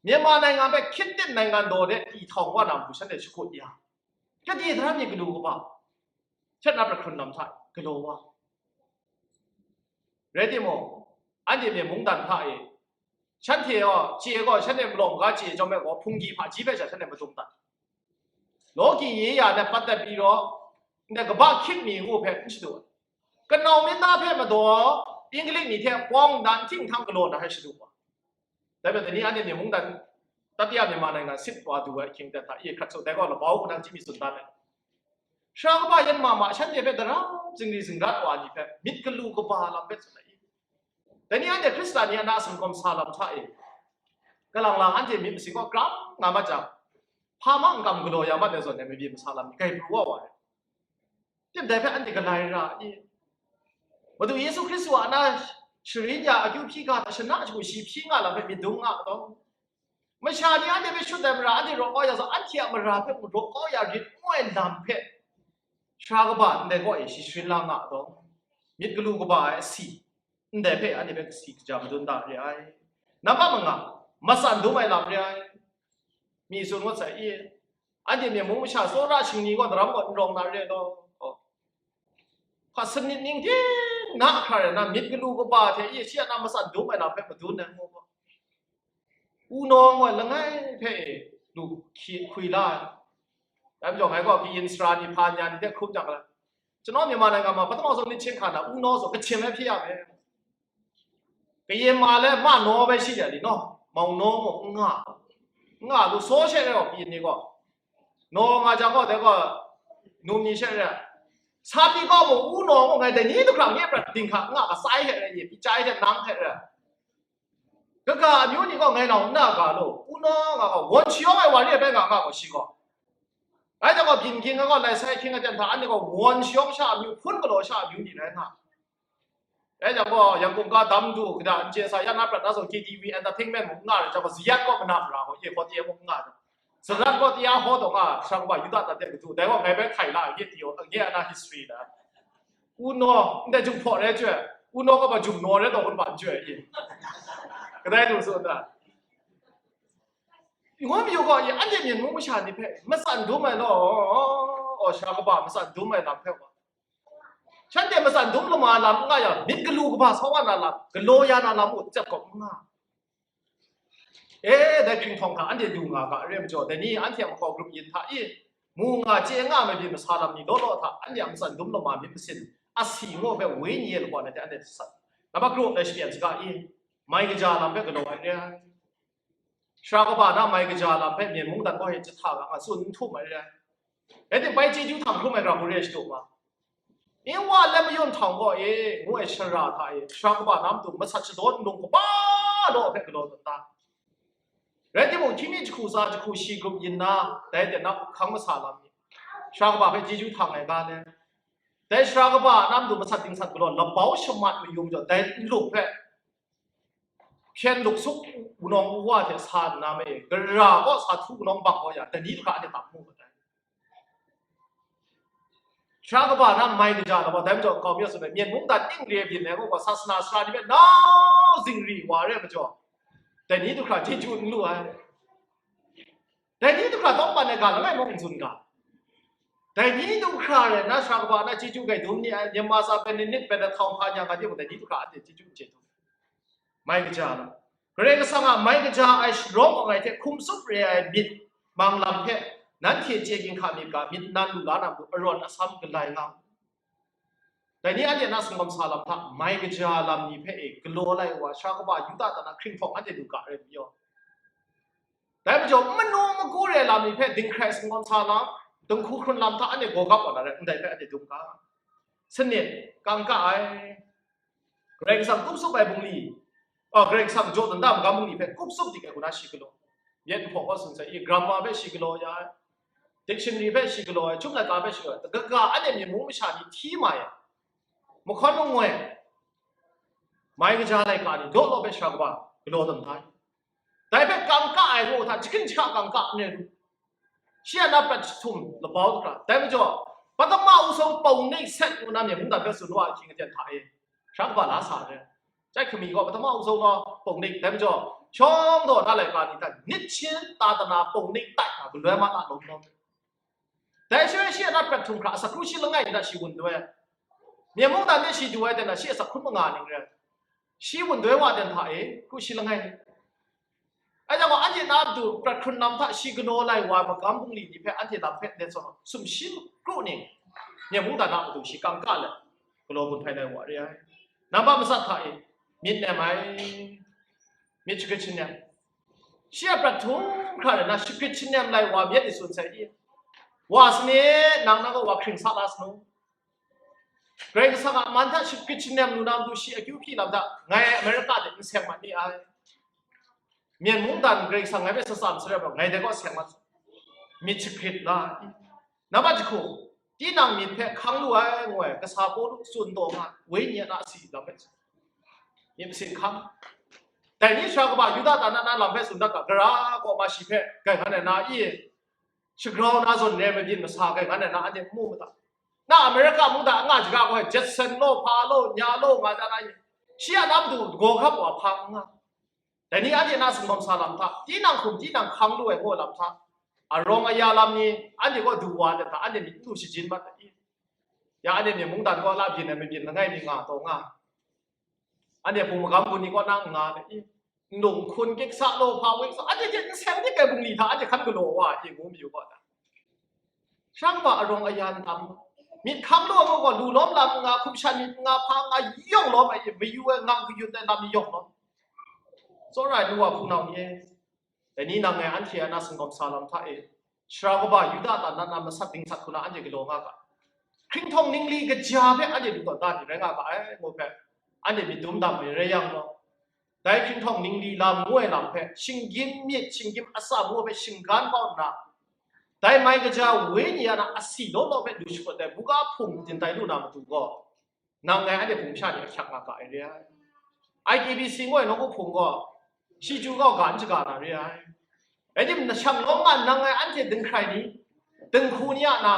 Myanmar naingan hpe hkyit ten naingan daw de ihtawng wa na matu shanhte shakut ya. Gade daram myit galu kaba, shat na pra hkrun lam hta galaw wa. Rai timung, anhte myen mungdan hta e, shanhte gaw, chye gaw, shanhte malawng ga chye chyawm ai gaw, hpunggi hpaji hpe sha shanhte madung dat. Lawki ye ya na pat dat pyi raw, ndai kaba hkyit mi ngu hpe n shadu ai. Kanau minda hpe madaw, Inglik ni hte pawng dan htinghtrang galaw na hpe shadu wa. Dai hpe, dai ni anhte myen mungdan, tatiya Myanmar naingan sit wa du ai ahkying aten hta e hkrat sut, dai gaw labau hku nang chyim mi tsun dan ai. Sara kaba yan ma ma shanhte hpe daram zingri zingrat wa ni hpe myit galu kaba lam hpe tsun ai. Dai ni anhte Hkristan ni a na singkawm sa lam hta e, kalang lang anhte myit masin kaw kram nga mat jang, hpa ma n kam galaw ya mat ai zawn e mabyin masa lam ni grai pru wa wa ai. Tip dai hpe anhte galai ra i? Madu Yesu Hkristu a na sharin ya akyu hpyi ga hta shana shagu shi hpyi nga lam hpe myit dum nga taw, masha ni anhte hpe shut ai mara anhte raw kau ya zawn, anhte a mara hpe mung raw kau ya rit ngu ai lam hpe sara kaba ndai kaw e shi sharin la nga taw, myit galu kaba ai asi ndai hpe anhte hpe kasi kaja madun da re ai. Nampa manga, matsan dum ai lam re ai. Mi tsun ngut sai i, anhte myen mung masha tsawra shingni gaw daram gaw n rawng na re law. Hpa sanit ning ting na hkra rai na, myit galu kaba hte i shi a na matsan dum ai lam hpe madun ai ngu gaw, u nawng ai langai hpe e lu hkyi hkwi la ai. Dai majaw ngai gaw kayin sara ni hpa nya ni hte hkrum jang la, ကျွန်တော်မြန်မာနိုင်ငံမှာ ပထမဆုံးနှစ်ချင်းခါတာ ဦးနှောဆို ကချင်ပဲဖြစ်ရမယ်။ ကရင်မှာလည်း မနှောပဲရှိတယ်လी နော်။ မောင်နှောကို ငှ ငှလို့ စောရှဲတဲ့တော့ ကရင်တွေက နော် ငါကြောင့် ကိုယ့်တဲ့ ကိုယ့် နုံနီရှဲတဲ့ စာပေကောက်ကို ဦးနှောကို ငါတနည်းတစ်ခါ ငှက်ပြတင်ခါ ငှကစိုက်ခဲ့တယ် ရေ ပြကြိုက်တဲ့ နမ်းခဲ့တယ်။ ကကအမျိုးတွေက ငယ်တော် နာကလို့ ဦးနှောက က ဝွန်ချီယောဂဝါရီ အပဲ ငါ ငါကို ရှိကော အဲကြောင့် ပြင်ခင်က လိုက်ဆိုင်ခင်က တန်တာ အနေက ဝွန်ချီယောဂ ရှာမျိုး ဖုန်းကလော် ရှာမျိုး နေလဲ ငါ အဲကြောင့် ရန်ကုန်က တမ်းတူ ကဒါ အင်္ကျဲစာ ရနာ ပြတ်သားဆုံး KTV Entertainment ကို ငှားတယ် ကျွန်တော် ဇယက်ကော မနာမနာ ကို ရေ ဟော တရား ကို ငှားတယ်။ ဇရတ် ကို တရား ဟော တော့ ငါ ဆရာ က ဘ ယူဒ တတ်တဲ့ ကတူ ဒါ ကို ငယ် ပဲ ခိုင်လာ အရေး တီ ရော အငယ် အနာ history ဒါ ဦးနှော တဲ့ ဂျုံ ဖော် ရဲ ကျွဲ ဦးနှော က ဘ ဂျုံ နော် ရဲ တော့ ကို ဘ ကျွဲ ရေ ကဒါ တူ ဆိုတာ ငွေမျိုး ကို ရေ အဲ့ဒီ မြေ မုံ မရှာ နေ ဖက် မဆန် ဒိုး မယ် နော် အော် ရှာ က ဘ မဆန် ဒိုး မယ် လမ်း ဖက် ပါ ရှမ်းပြည် မစံဒုံးလမ လမ်း ငှား ရ မင်း ကလူ က ဘ ဆောင်း ဝါ နာ လမ်း ကလော ရ နာ လမ်း အို စက် ကော ငှား အဲ ဒါ ခရင် ထောင် ခါ အန်တီ ဒူ ငါ က ရဲ မကျော် တနည်း အန်တီ မခေါ် group ရင် ထ အီ မူ ငါ ကျဲ ငှား မပြေ မဆါ လမ်း နီ လော လော ထ အန်တီ မစံဒုံးလမ မင်း မစင် အ စီ ငို ဖဲ ဝိညာဉ် ရေး လ ကွာ နဲ့ တ အန်တီ စံ နံပါတ် group နဲ့ ရှင်း စကား အီ မိုင် ကကြာ လမ်း ဖဲ ကလော ရဲ Shara kaba na mai kaja lam hpe myen mungdan gaw e jahta ga nga tsun n htum ai re ai. Rai timung, chyeju hta hkrum ai ga hkrum re ai shadu ma. Nwa lam mayun htawng gaw e, ngu ai shara hta e, shara kaba na matu masat shadaw nlung kaba law hpe galaw tawn da. Rai timung, hkying mi jahku tsa jahku shi grup yin na, dai hte na hkang masa lam myit. Shara kaba hpe chyeju htang ai ga le. Dai shara kaba na matu masat dingsat galaw, labau shamat mayu majaw, dai nlung hpe hpyen luk suk wunawng wuwa hte sa nna me, gara kaw sa htu wunawng bang kaw ya, dani hkra de tam mu mat ai. Shara kaba na mai kaja lama, dai majaw nkau mi a tsun ai, myen mungdan ning re ai byin ai gaw, sasana sara ni hpe nau zingri wa re ai majaw, dai ni du hkra chyeju n lu ai. Dai ni du hkra tawng ban ai ga langai mung n tsun ga. Dai ni du hkra rai nna, shara kaba na chyeju gai dum ni ai, Myanmar sa pen ni nit pen na htawng hpa nya nga de mung, dai ni du hkra anhte chyeju n chye dum. Mai kaja na, Karai Kasang a mai kaja ai sharawng awng ai hte hkum tsup re ai myit mang lam hpe, nanhte chye ginhka myit ga, myit nan lu la na matu, arawn asam galai nga u. Dai ni anhte na singawm sa lam hta, mai kaja lam ni hpe e galaw lai wa, shara kaba Yuda ta na hkringhtawng anhte lu ga rai mayaw. Dai majaw, manu magu re lam ni hpe dinghkrai singawm sa lam, dinghku hkrun lam hta anhte gaw gap wa na rai, ndai hpe anhte dum ga. Sanit, kangka ai, Karai Kasang kup tsup ai bungli, a, Karai Kasang jaw dan da magam bungli hpe kup tsup dik ai hku na shi galaw. Yet nhpaw kaw tsun sai, i, grammar hpe shi galaw ya ai, dictionary hpe shi galaw ai, chyum laika hpe shi galaw ai, kaga anhte myen mung masha ni hti ma ai, mahkawn mangoi, mai kaja laika ni daw law hpe shara kaba galaw tawn da ai. Dai hpe kangka ai gaw hta, jahkin jahka kangka n rai lu. Shi a na prat jahtum labau hkra. Dai majaw, Patama Usong Pawng Nik Set ngu na myen mungdan hpe tsun wa ai hkying aten hta e, shara kaba la sa re. Chyai hkami gaw Patama Usong gaw Pawng Nik, dai majaw, shawng daw na laika ni hta, nit shin ta tana Pawng Nik tai nga, galoi ma ta lawm lawm. Dai shaloi shi a na prat htum hkra, asak hkru shi langai ni hta shi wun doi ai. Myen mungdan de shi du ai ten na, shi asak hkru manga ning rai. Shi wun doi wa ten hta e, hkru shi langai ni. Aja gaw, anhte na matu prat hkrun lam hta shi galaw lai wa ai magam bungli ni hpe anhte lam hpe let tsawm, sumshi kru ning, myen mungdan a matu shi kangka let, galaw gun hpai lai wa re ai. Nampa matsat hta e, myit nem ai, myit shagrit shanem. Shi a prat htum hkra rai nna, shagrit shanem lai wa myit ni tsun sai i? Wa sa ni, nang na gaw wa hkring sa la sa nu. Karai Kasang a man hta shingkit shingnem lu na matu shi akyu hpyi lam hta ngai America de n seng mat ni ai. Myen mungdan Karai Kasang ngai hpe sa tsam sarai ai, ngai dai gaw seng mat, myit shagrit la. Nambat jahku, tinang myit hpe hkang lu ai ngu ai kasa Pawlu tsun taw nga, Wenyi a na si lam hpe myit masin hkang. Dai ni sara kaba Yuda ta na na lam hpe tsun dat ga, gara gaw ma shi hpe grai ngan ai na i? Shagrau na zawn re mabyin masa grai ngan ai na anhte n mu ma ta? Na America mung da nga jaga gaw, Jetson law, hpa law, nya law, nga da na i? Shi a na matu gaw hkap wa hpa n nga. Dai ni anhte na singawm sa lam hta, tinang hkum tinang hkang lu ai gaw lam hta, arawng aya lam ni anhte gaw du wa dat hta, anhte myit n lu shajin mat ai. Ya anhte myen mungdan gaw la byin ai mabyin langai mi nga taw nga. Anhte hpung magam gun ni kaw na n nga ai. Nlung hkun kiksa law, hpa wiksa, anhte hte n seng dik ai bungli hta anhte hkan galaw wa ai, ngu mayu gaw ta. Sha kaba arawng ayan tam, myit hkang law gaw, lu lawm lam nga, hkum shan myit nga, hpa nga, yawng lawm ai, mayu ai, ngang kayut ai lam yawng lawm. Tsawra ai nu wa hpunau ni e, dai ni nang ngai anhte a na singawm sa lam hta e, sara kaba Yuda ta na na masat dingsat hku na anhte galaw nga ga, hkringhtawng ningli kaja hpe anhte lu tawn da ni rai nga ga ai, ngu hpe anhte myit dum dam ai rai yang gaw, dai hkringhtawng ningli lam ngu ai lam hpe shinggyim myit, shinggyim atsam ngu hpe shinggan kau nna, dai mai kaja Wenyi a na asi law law hpe lu shakut ai buga hpung yin tai lu na matu gaw, nang ngai anhte hpung sha ni ahkyak nga ga ai re ai. I T B C ngu ai nawku hpung gaw, shi chyu gaw ga n shaga na re ai. Rai timung, nashang lawm nga nang ngai anhte dinghkrai ni, dinghku ni a na,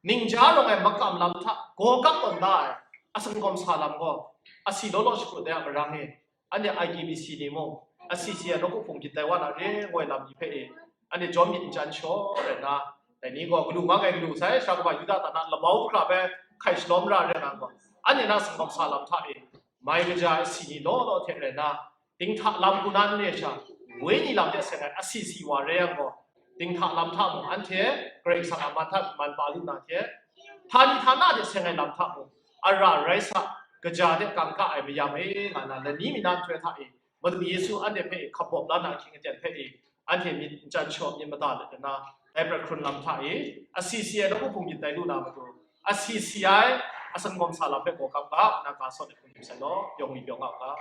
ningja rawng ai makam lam hta gaw kap tawn da ai, asingkawm sa lam gaw, asi law law shakut ai a marang e, anhte I T B C ni mung, asi si ai nawku hpung myit tai wa na re ngu ai lam ni hpe e, anhte jawm myit n chyan shaw rai nna, dai ni gaw galu mang ai galu sai, sha kaba Yuda ta na labau hkra bai hkai shalawm ra rai nga gaw, anhte na singkawm sa lam hta e, mai kaja ai si ni law law hte rai nna, dinghta lam hku na n re sha, Wenyi lam hte seng ai asi si wa rai yang gaw, dinghta lam hta mung anhte Karai Kasang a man hta man pa lu na hte, htani htana hte seng ai lam hta mung, ara rai sa, kaja de kangka ai mayam e, nga na lani mi na nhtoi hta e, Madu Yesu anhte hpe hkap bawp la na ahkying aten hpe e, anhte myit n chyan shaw myit mada let nna, dai prat hkrun lam hta e, asi si ai nawku hpung myit tai lu na matu, asi si ai asingkawm sa lam hpe gaw kap ga, na ga sawn ai hpung myit sai law, yawng mi yawng nga u ga.